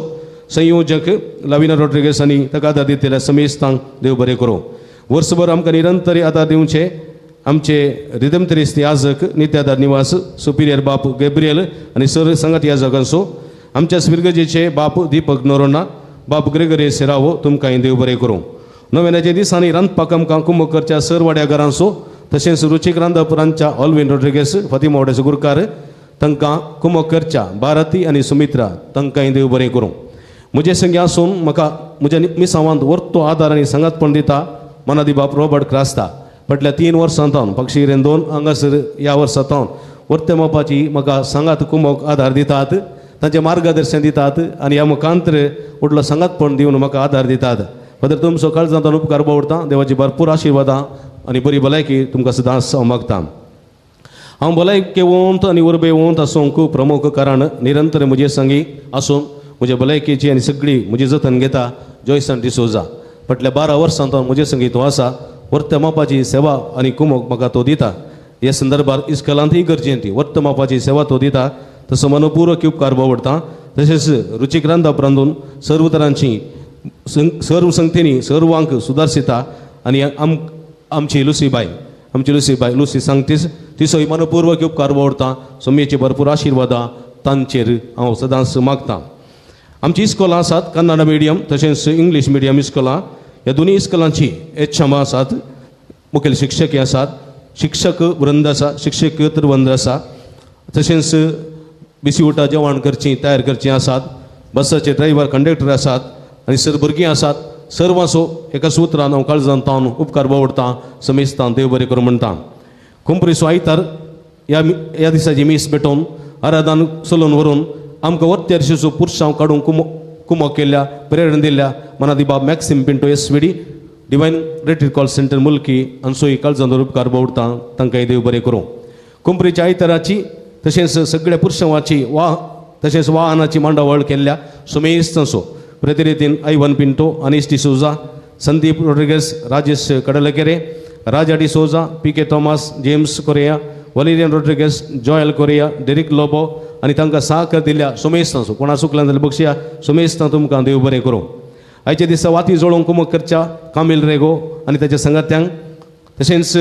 संयोजक लाविना रॉड्रिगेस आनी ताका आदार दितल्या समेस्तांक देव बरें करूं. वर्सभर आमकां निरंतर आदार दिवचे आमचे रिदमत्रिस्त याजक नित्यादार निवास सुपिरियर बाप गॅब्रियल आनी सर्व संगत याजकांचो, आमच्या स्विर्गजेचे बाप दीपक नोरोना, बाप ग्रेगरी सेरावो तुमकां देव बरें करूं. नव्याच्या दिसांनी रांदपाक आमकां कुंभकरच्या सर वाड्या घरांचो तशेंच रुचीक रांदप रांदच्या ऑलविन रॉड्रिगेस फातिमा वाड्याचो गुरकार तांकां कुंभकरच्या भारती आनी सुमित्रा तांकांय देव बरें करूं. म्हजे संगी आसून म्हाका म्हज्या मिसावांत वर्तो आदार आनी सांगातपण दिता मनादी बाप रॉबर्ट क्रास्ता. फाटल्या 3 वर्सां तावन पक्षी रेंदोन हांगासर ह्या वर्सा तावन वर्त्या मापाची म्हाका सांगात कुमोक आदार दितात, तांचें मार्गदर्शन दितात आनी ह्या मुखांतर व्हडलो सांगातपण दिवन म्हाका आदार दितात. फादर तुमचो काळजांत उपकार बावडटा. देवाची भरपूर आशिर्वादां आनी बरी भलायकी तुमकां सदांच हांव मागता. हांव भलायकेवंत आनी उर्बेवंत आसूंक प्रमुख कारण निरंतर म्हजे संगी आसून म्हजे भलायकेची आनी सगळी म्हजी जतन घेता जॉयसन डिसोजा. फाटल्या 12 वर्सां तो म्हजे संगी तो आसा. वर्त्या मापाची सेवा आनी कुमोक म्हाका तो दिता. ह्या संदर्भार इस्कलांतय गरजेन ती वर्त्या मापाची सेवा तो दिता. तसो मनपूर्वक उपकार बावडटा. तशेंच रुचीक रांदप रांदून सर्व तरांची सर्व संगतींनी सर्वांक सुदारसिता आनी आमची लुसीबाय लुसी सांगतीस तिचोय मनपूर्वक उपकार बावडटा. सोमयेची भरपूर आशिर्वादां तांचेर हांव सदांच मागता. आमची इस्कोलां आसात कन्नडा मिडियम तशेंच इंग्लीश मिडियम इस्कोलां. ह्या दोनूय इस्कोलांची एच एम आसात, मुखेल शिक्षक आसात, शिक्षक वृंद आसा, शिक्षकेतर वृंद आसा. तशेंच बिस्कुटां जेवण करचीं तयार करचीं आसात, बसाचे ड्रायव्हर कंडक्टर आसात आनी सर भुरगीं आसात. सर्वांचो एका सुत्रान हांव काळजान तावन उपकार बावडटा. समेस्तान देव बरें करूं म्हणटा. कुंपरीचो आयतार ह्या दिसाची मीस भेटोवन आराधन चलोवन व्हरून आमकां वर्त्यारशीचो पुरसांव काडूंक कुमोक केल्ल्या प्रेरणा दिल्ल्या मनादी बाब Maxim Pinto SVD divine retreat call centre Mulki हांचोय काळजांत उपकार बावडटा. तांकांय देव बरें करूं. कुंपरीच्या आयताराची तशेंच सगळ्या पुरसांवाची वा तशेंच वाहनाची मांडावळ केल्ल्या सुमेस्तांचो प्रतिनिधीन Ivan Pinto, Anish D'Souza, Sandeep Rodrigues, Rajesh Kadalkere, Raja D'Souza, P K Thomas, James Correa, Valerian Rodrigues, Joel Correa, Derek Lobo आनी तांकां सहकार दिल्ल्या सुमेस्तांचो कोणा चुकल्यान जाल्यार बक्षया सुमेस्तां तुमकां देव बरें करूं. आयच्या दिसा वाती जळोवंक कुमक करच्या कामील रेगो आनी ताच्या सांगात्यांक तशेंच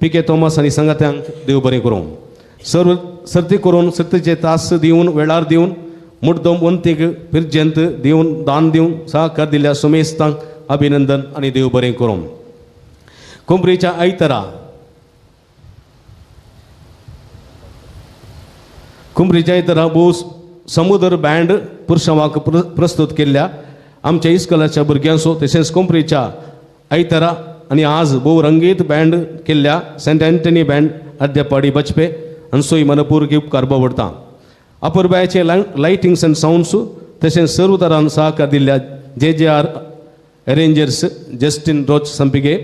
पी के थॉमस आनी सांगात्यांक देव बरें करूं. सर्व सर्ती करून सर्तीचे तास दिवन वेळार दिवन मुड्डम वंतीक फिरजेंत दिवन दान दिवन सहकार दिल्ल्या सुमेस्तांक अभिनंदन आनी देव बरें करूं. कुंबरीच्या आयतारा कुंबरीच्या आयतारा भोव समुद्र बँड पुरसांवाक प्रस्तुत केल्ल्या आमच्या इस्कोलाच्या भुरग्यांचो तशेंच कुंबरीच्या आयतारा आनी आज भोव रंगीत बँड केल्ल्या सेंट अँटनी बँड अद्यापाडी बचपे हांचोय मनपूर्वक उपकार बावडटा. अपुरबायेचे लायटिंग्स अँड सावंड्स तशेंच सर्व तरान सहकार दिल्ल्या J J R arrangers Justin Roach Sampige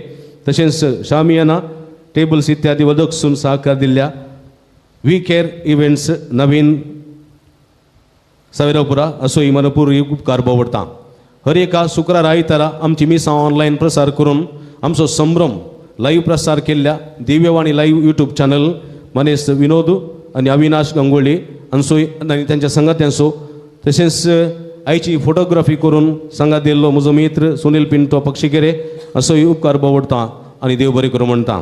तशेंच शामियाना टेबल्स इत्यादी वदकसून सहकार दिल्ल्या we care events नवीन सावेरापुरा असोय मनपूर्वक उपकार बावडटा. हर एका शुक्रार आयतारा आमची मिसां ऑनलायन प्रसार करून आमचो संभ्रम लायव्ह प्रसार केल्ल्या दिव्यवाणी लायव्ह यूट्यूब चॅनल मनेस्त विनोद आनी अविनाश गंगोळी हांचोय आनी तांच्या संगात्यांचो तशेंच आयची फोटोग्राफी करून सांगात दिल्लो म्हजो मित्र सुनील पिंटो पक्षीकेरे असोय उपकार बावडटा आनी देव बरें करूं म्हणटा.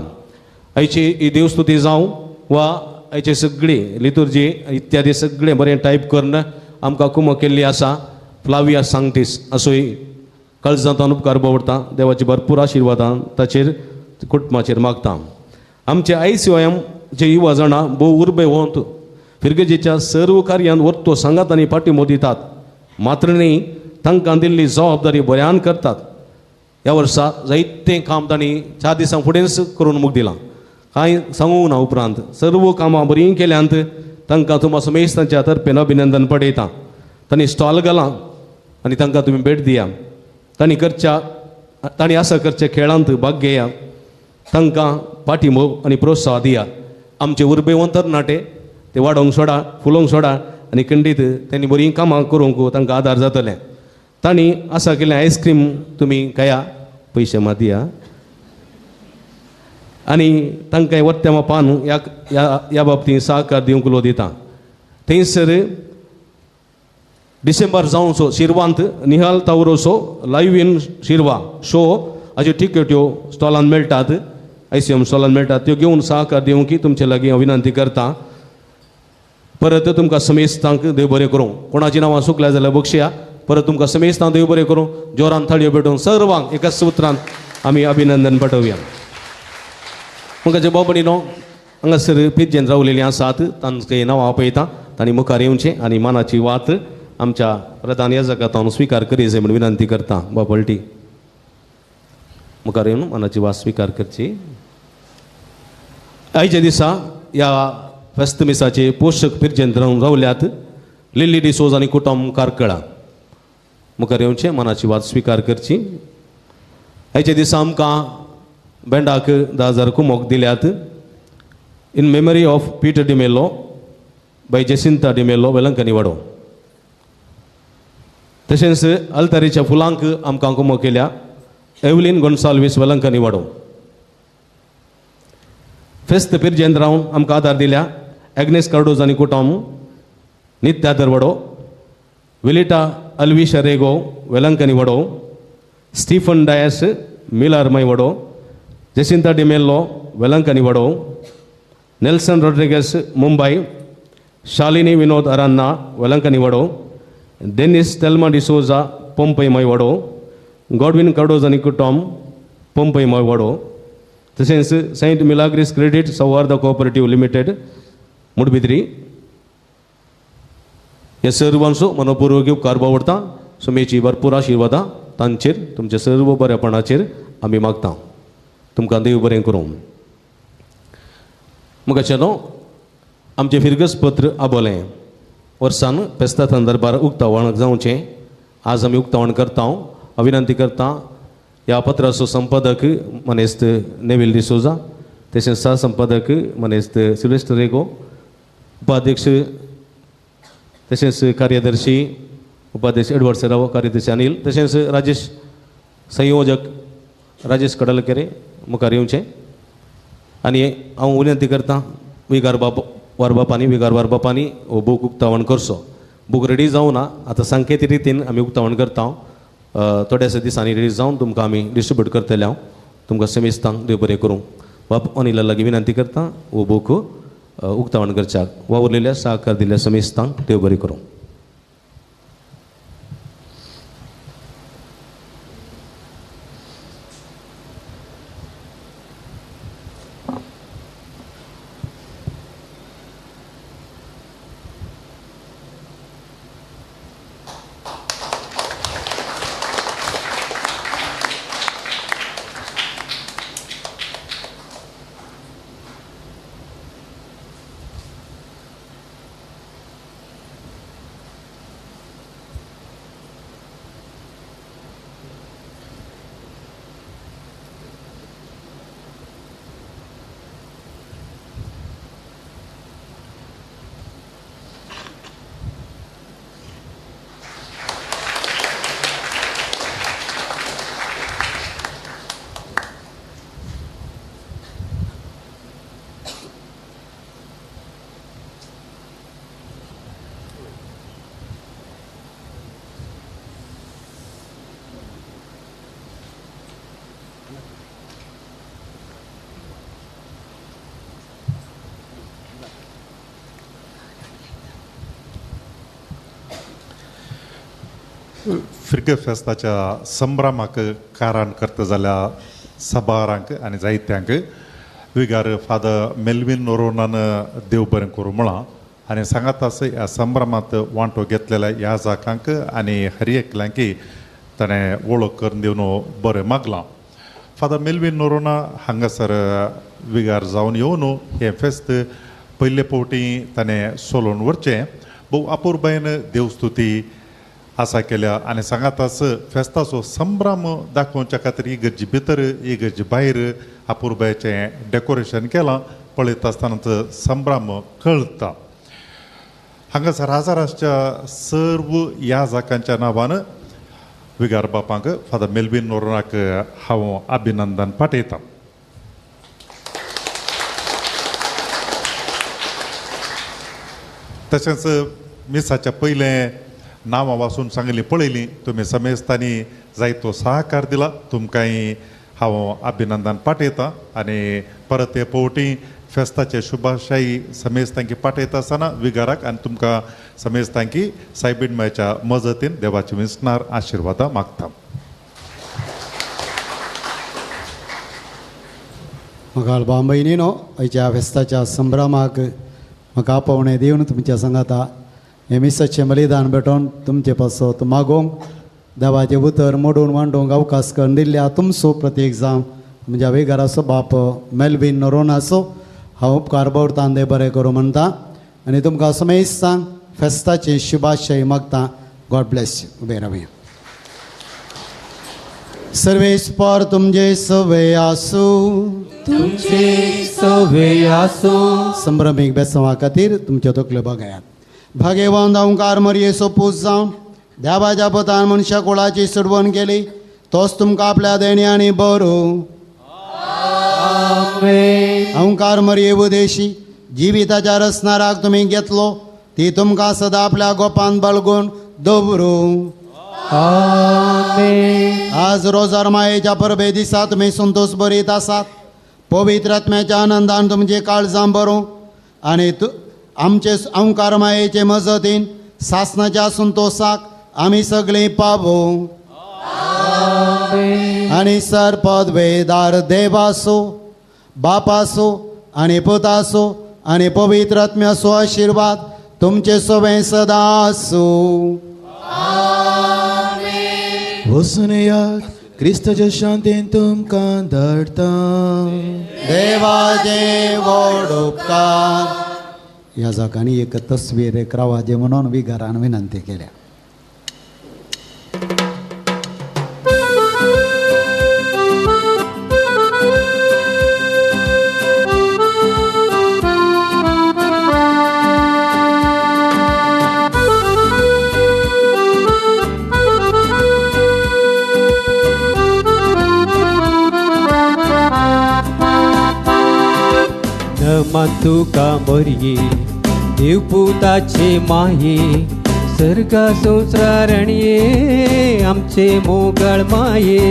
आयची ही देवस्तुती जावं वा आयचे सगळी लितुर्जी इत्यादी सगळें बरें टायप करून आमकां कुमक केल्ली आसा. फ्लाविया सांगटीस असोय काळजांत उपकार बावडटा. देवाची भरपूर आशिर्वादां ताचेर कुटुंबाचेर मागता. आमचे ICOM जे युवा जाणां भोव उर्बे होत फिरगजेच्या सर्व कार्यान वर्तो सांगात आनी पाठिंबो दितात. मात्र न्ही तांकां दिल्ली जबाबदारी बऱ्यान करतात. ह्या वर्सा जायतें काम तांणी 4 दिसां फुडेंच करून मुख दिलां. कांय सांगूंक ना. उपरांत सर्व कामां बरीं केल्यांत. तांकां तुमा समेस्त तांच्या तर्फेन अभिनंदन पडयता. तांणी स्टॉल घालां आनी तांकां तुमी भेट दिया. तांणी करच्या तांणी आसा करच्या खेळांत भाग घेया. तांकां पाठिंबो आनी प्रोत्साह दिया. आमचे उर्बेवंत तरणाटे ते वाडोवंक सोडा, फुलोवंक सोडा आनी खंडीत तांणी बरीं कामां करूंक तांकां आदार जातलें. तांणी आसा केल्लें आयस्क्रीम तुमी खाया, पयशे मात दिया. आनी तांकां वर्त्या पान ह्या ह्या बाबतींत सहकार दिवंक उलो दिता. थंयसर डिसेंबर जावचो शिरवांत निहाल तावरोसो लायव्ह इन शिरवा शो हाच्यो टिकेट्यो स्टॉलान मेळटात, ICOM स्टॉलान मेळटात. त्यो घेवन सहकार दिवंक तुमचे लागीं हांव विनंती करता. परत तुमकां समेस्तांक देव बरें करूं. कोणाची नांवां चुकल्या जाल्यार बक्षया. परत तुमकां समेस्तांक देव बरें करूं. जोरान थाळयो पेटोवन सर्वांक एकाच उतरान आमी अभिनंदन पाठोवया. म्हाका भाव भयणीनो हांगासर पिज्जेन रावलेलीं आसात तांचे नांवां आपयता. तांणी मुखार येवचें आनी मानाची वात आमच्या प्रधान याजकांत स्विकार करी जाय म्हूण विनंती करता. बाबल्टी मुखार येवन मानाची वात स्विकार करची. आयच्या दिसा ह्या फेस्त मिसाचे पोशक पिर्जेंत रावल्यात लिल्ली डिसोज आनी कुटुंब कार्कळा. मुखार येवचें मनाची वात स्विकार करची. आयच्या दिसा आमकां बँडाक 10,000 कुमोक दिल्यात. In memory of Peter D'Mello by Jacinta D'Mello, Velankanni वाडो. तशेंच अल्तारीच्या फुलांक आमकां कुमोक केल्या एवलीन गोन्साल्वीस, वेलंकनी वाडो. फेस्त पिर्जेंत रावन आमकां आदार दिल्या एग्नेस कार्डोज आनी कुटुंब, नित्या दरवडो, विलिटा अल्विश रेगो, वेलंकनी वडो, स्टीफन डायस, मिलार वडो, जेसिंता डिमेल्लो, वेलंकनी वडो, नेल्सन रोड्रिगस, मुंबई, शालिनी विनोद अरान्ना, वेलंकनी वडो, डेनिस तेल्मा डिसोजा, पोंपई मय वडो, गॉडविन कार्डोज आनी कुटुंब, पोंपई मय वडो. तशेंच Saint Milagres credit Sauhardha cooperative limited, Moodbidri. हे सर्वांचो मनोपूर्वक उपकार बावडटा. सुमेची भरपूर आशिर्वादां तांचेर तुमच्या सर्व बरेपणाचेर आमी मागता. तुमकां देव बरें करूं. मुखाचें न्हू आमचें फिरगज पत्र आबोलें वर्सान फेस्ता संदर्भार उक्तावण जावचें. आज आमी उक्तावण करता. हांव विनंती करता ह्या पत्राचो संपादक मनेस्त नेवील डिसोजा, तशेंच सह संपादक मनेस्त सिल्वेस्टर रेगो, उपाध्यक्ष तशेंच कार्यदर्शी उपाध्यक्ष एडवर्ड सेरावो, कार्यदर्शी अनिल, तशेंच राजेश संयोजक राजेश कडलकेरे मुखार येवचें. आनी हांव विनंती करता विगार बाप वारबापांनी विगार वारबापांनी हो बूक उक्तावण करचो. बूक रेडी जावं ना, आतां सांकेतीक रितीन आमी उक्तावण करता. थोड्याशा दिसांनी रिलीज जावन तुमकां आमी डिस्ट्रिब्यूट करतले. हांव तुमकां समेस्तांक देव बरें करूं. बाप अनिला लागीं विनंती करता हो बूक उक्तावण करच्याक. वावुरलेल्या सहकार दिल्ल्या समेस्तांक देव बरें करूं. फिर्ग फेस्ताच्या संभ्रमाक कारण करता जाल्यार सभारांक आनी जायत्यांक विगार फादर मेल्विन नोरोनान देव बरें करूं म्हळां आनी सांगात आसा ह्या संभ्रमांत वांटो घेतलेल्या ह्या जाकांक आनी हर एकल्यांकी ताणें वळख करून दिवन बरें मागलां. फादर मेल्विन नोरोना हांगासर विगार जावन येवन हें फेस्त पयले फावटी ताणें सोलोवन व्हरचें भोव अपुरबायेन देवस्तुती आसा केल्या आनी सांगाताच फेस्ताचो संभ्रम दाखोवच्या खातीर इगर्जी भितर इगर्जी भायर अपुरबायेचें डेकोरेशन केलां. पळयता आसतनाच संभ्रम कळटा. हांगासर हजाराच्या सर्व ह्या जाकांच्या नांवान विगार बापांक फादर मेल्विन नोरोनाक हांव अभिनंदन पाठयतां. तशेंच मिसाच्या पयलें नांवां वाचून सांगली पळयलीं तुमी समेस्तांनी जायतो सहकार दिला, तुमकांय हांव अभिनंदन पाठयतां आनी परत हे फावटी फेस्ताचे शुभाशायी समेस्तांकी पाठयता आसतना विगाराक आनी तुमकां समेस्तांकी सायबीण मायच्या मजतीन देवाचे विसणार आशिर्वादां मागता. म्हाका भाव भयणीनो आयच्या फेस्ताच्या संभ्रमाक म्हाका आपोवणें दिवन तुमच्या सांगाता हें मिसाचें बलिदान भेटोवन तुमचे पासत मागोवंक देवाचें उतर मोडून मांडूंक अवकाश करून दिल्ल्या तुमचो प्रत्येक जावं म्हज्या वेगाराचो बाप मेल्विन नोरोनाचो हांव उपकार भरतां देव बरें करूं म्हणटा आनी तुमकां समेस्तांक फेस्ताचें शुभाशय मागता. गॉड ब्लेस you. उबें रावया. सर्वेस्पर तुमचे सवे आसूं. तुमचे सवे आसूं. संभ्रमीक बेसवा खातीर तुमच्यो तकल्यो बघायात. भागेवंत ओंकार मरयेचो पूत जावन देवाच्या पुतान मनशा कुळाची सुडवण केली तोच तुमकां आपल्या देण्यांनी बरो. ओंकार मरये उदेशी जिविताच्या रसनाराक तुमी घेतलो ती तुमकां सदां आपल्या गोपान बळगून दवरूं. आज रोजार मायेच्या परबे दिसा तुमी संतोष बरीत आसात. पवित्र आत्म्याच्या आनंदान तुमचे काळजां बरों आनी आमचे ओंकार मायेचे मजतीन सासनाच्या संतोषाक आमी सगळीं पावों. आनी सर पदवेदार देवासो बापासो आनी पुतासो आनी पवित्र आत्म्याचो आशिर्वाद तुमचे सवें सदां आसूं. वचून येयात, क्रिस्ताच्या शांतीन तुमकां धाडटा. देवाचे व्हड उपकार. ह्या जागांनी एक तस्वीर एक रावाजे म्हणून विगारान विनंती केल्या. तुका मरये देवपुताचे माये सर्गा संसारणये आमचे मोगाळ माये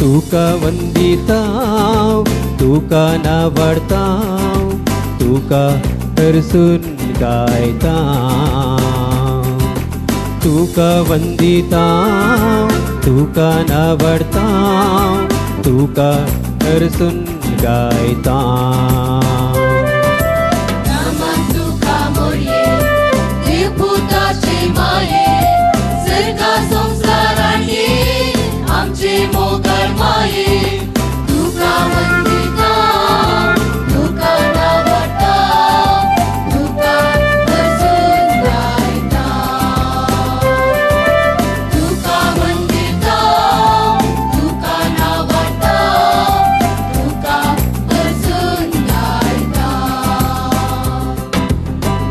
तुका वंदिताव तुका नावडताव तुका तरसून गायताव तुका वंदिताव तुका नावडताव तुका तरसून गायताव.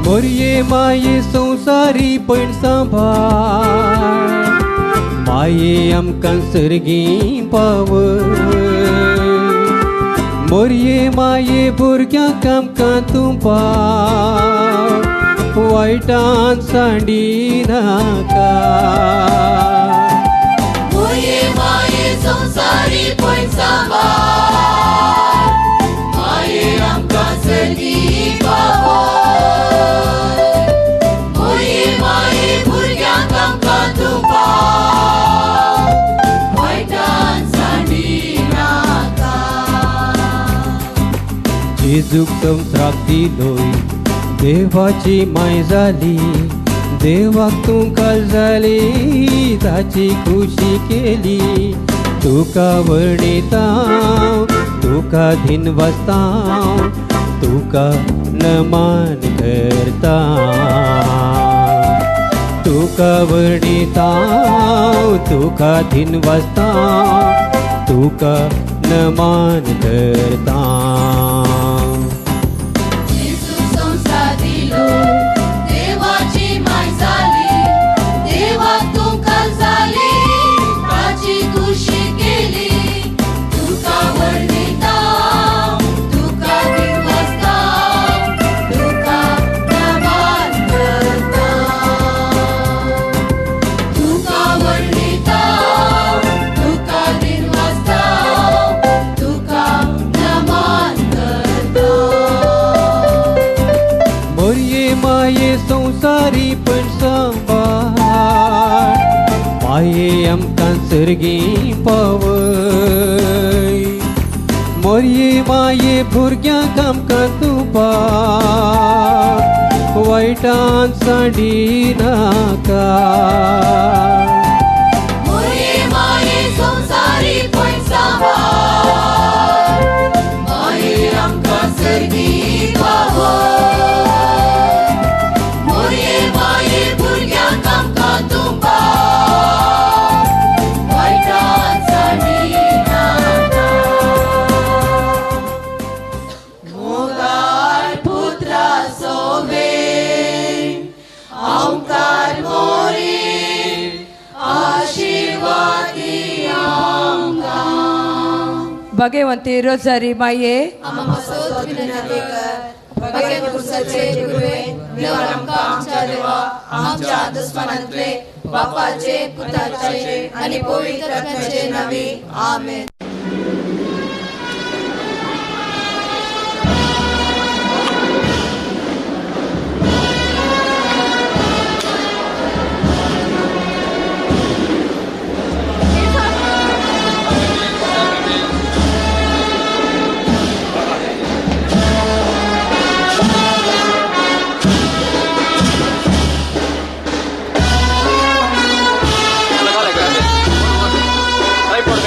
मोरये माये संवसारी पयण सांबाळ माये आमकां सर्गी पावय मोरये माये भुरग्यांक आमकां तूं पाव वायटान सांडी नाका. मोरये माये संवसारी पयण सांबाळ माये आमकां सर्गी पावय मोरये माये भुरग्यांक आमकां तूं पाव जेजूक संवसाराक दिलोय देवाची माय जाली देवाक तूं काल जाली ताची खुशी केली तुका वर्णिता तुका धिनवासता तुका नमन करता तुका वर्णिता तुका धिनवासता तुका नमन करता. संसारी पण सांबाळ माये आमकां सर्गी पावय मोरये माये भुरग्यांक आमकां तूं पाव वायटान सांडी नाका. मोरये माये संसारी पण सांबाळ माये आमकां सर्गी पावय भगवंती रोजारी माये बापाचे पुताचे आनी पवित्र आत्म्याचे नांवे आमेन. Try for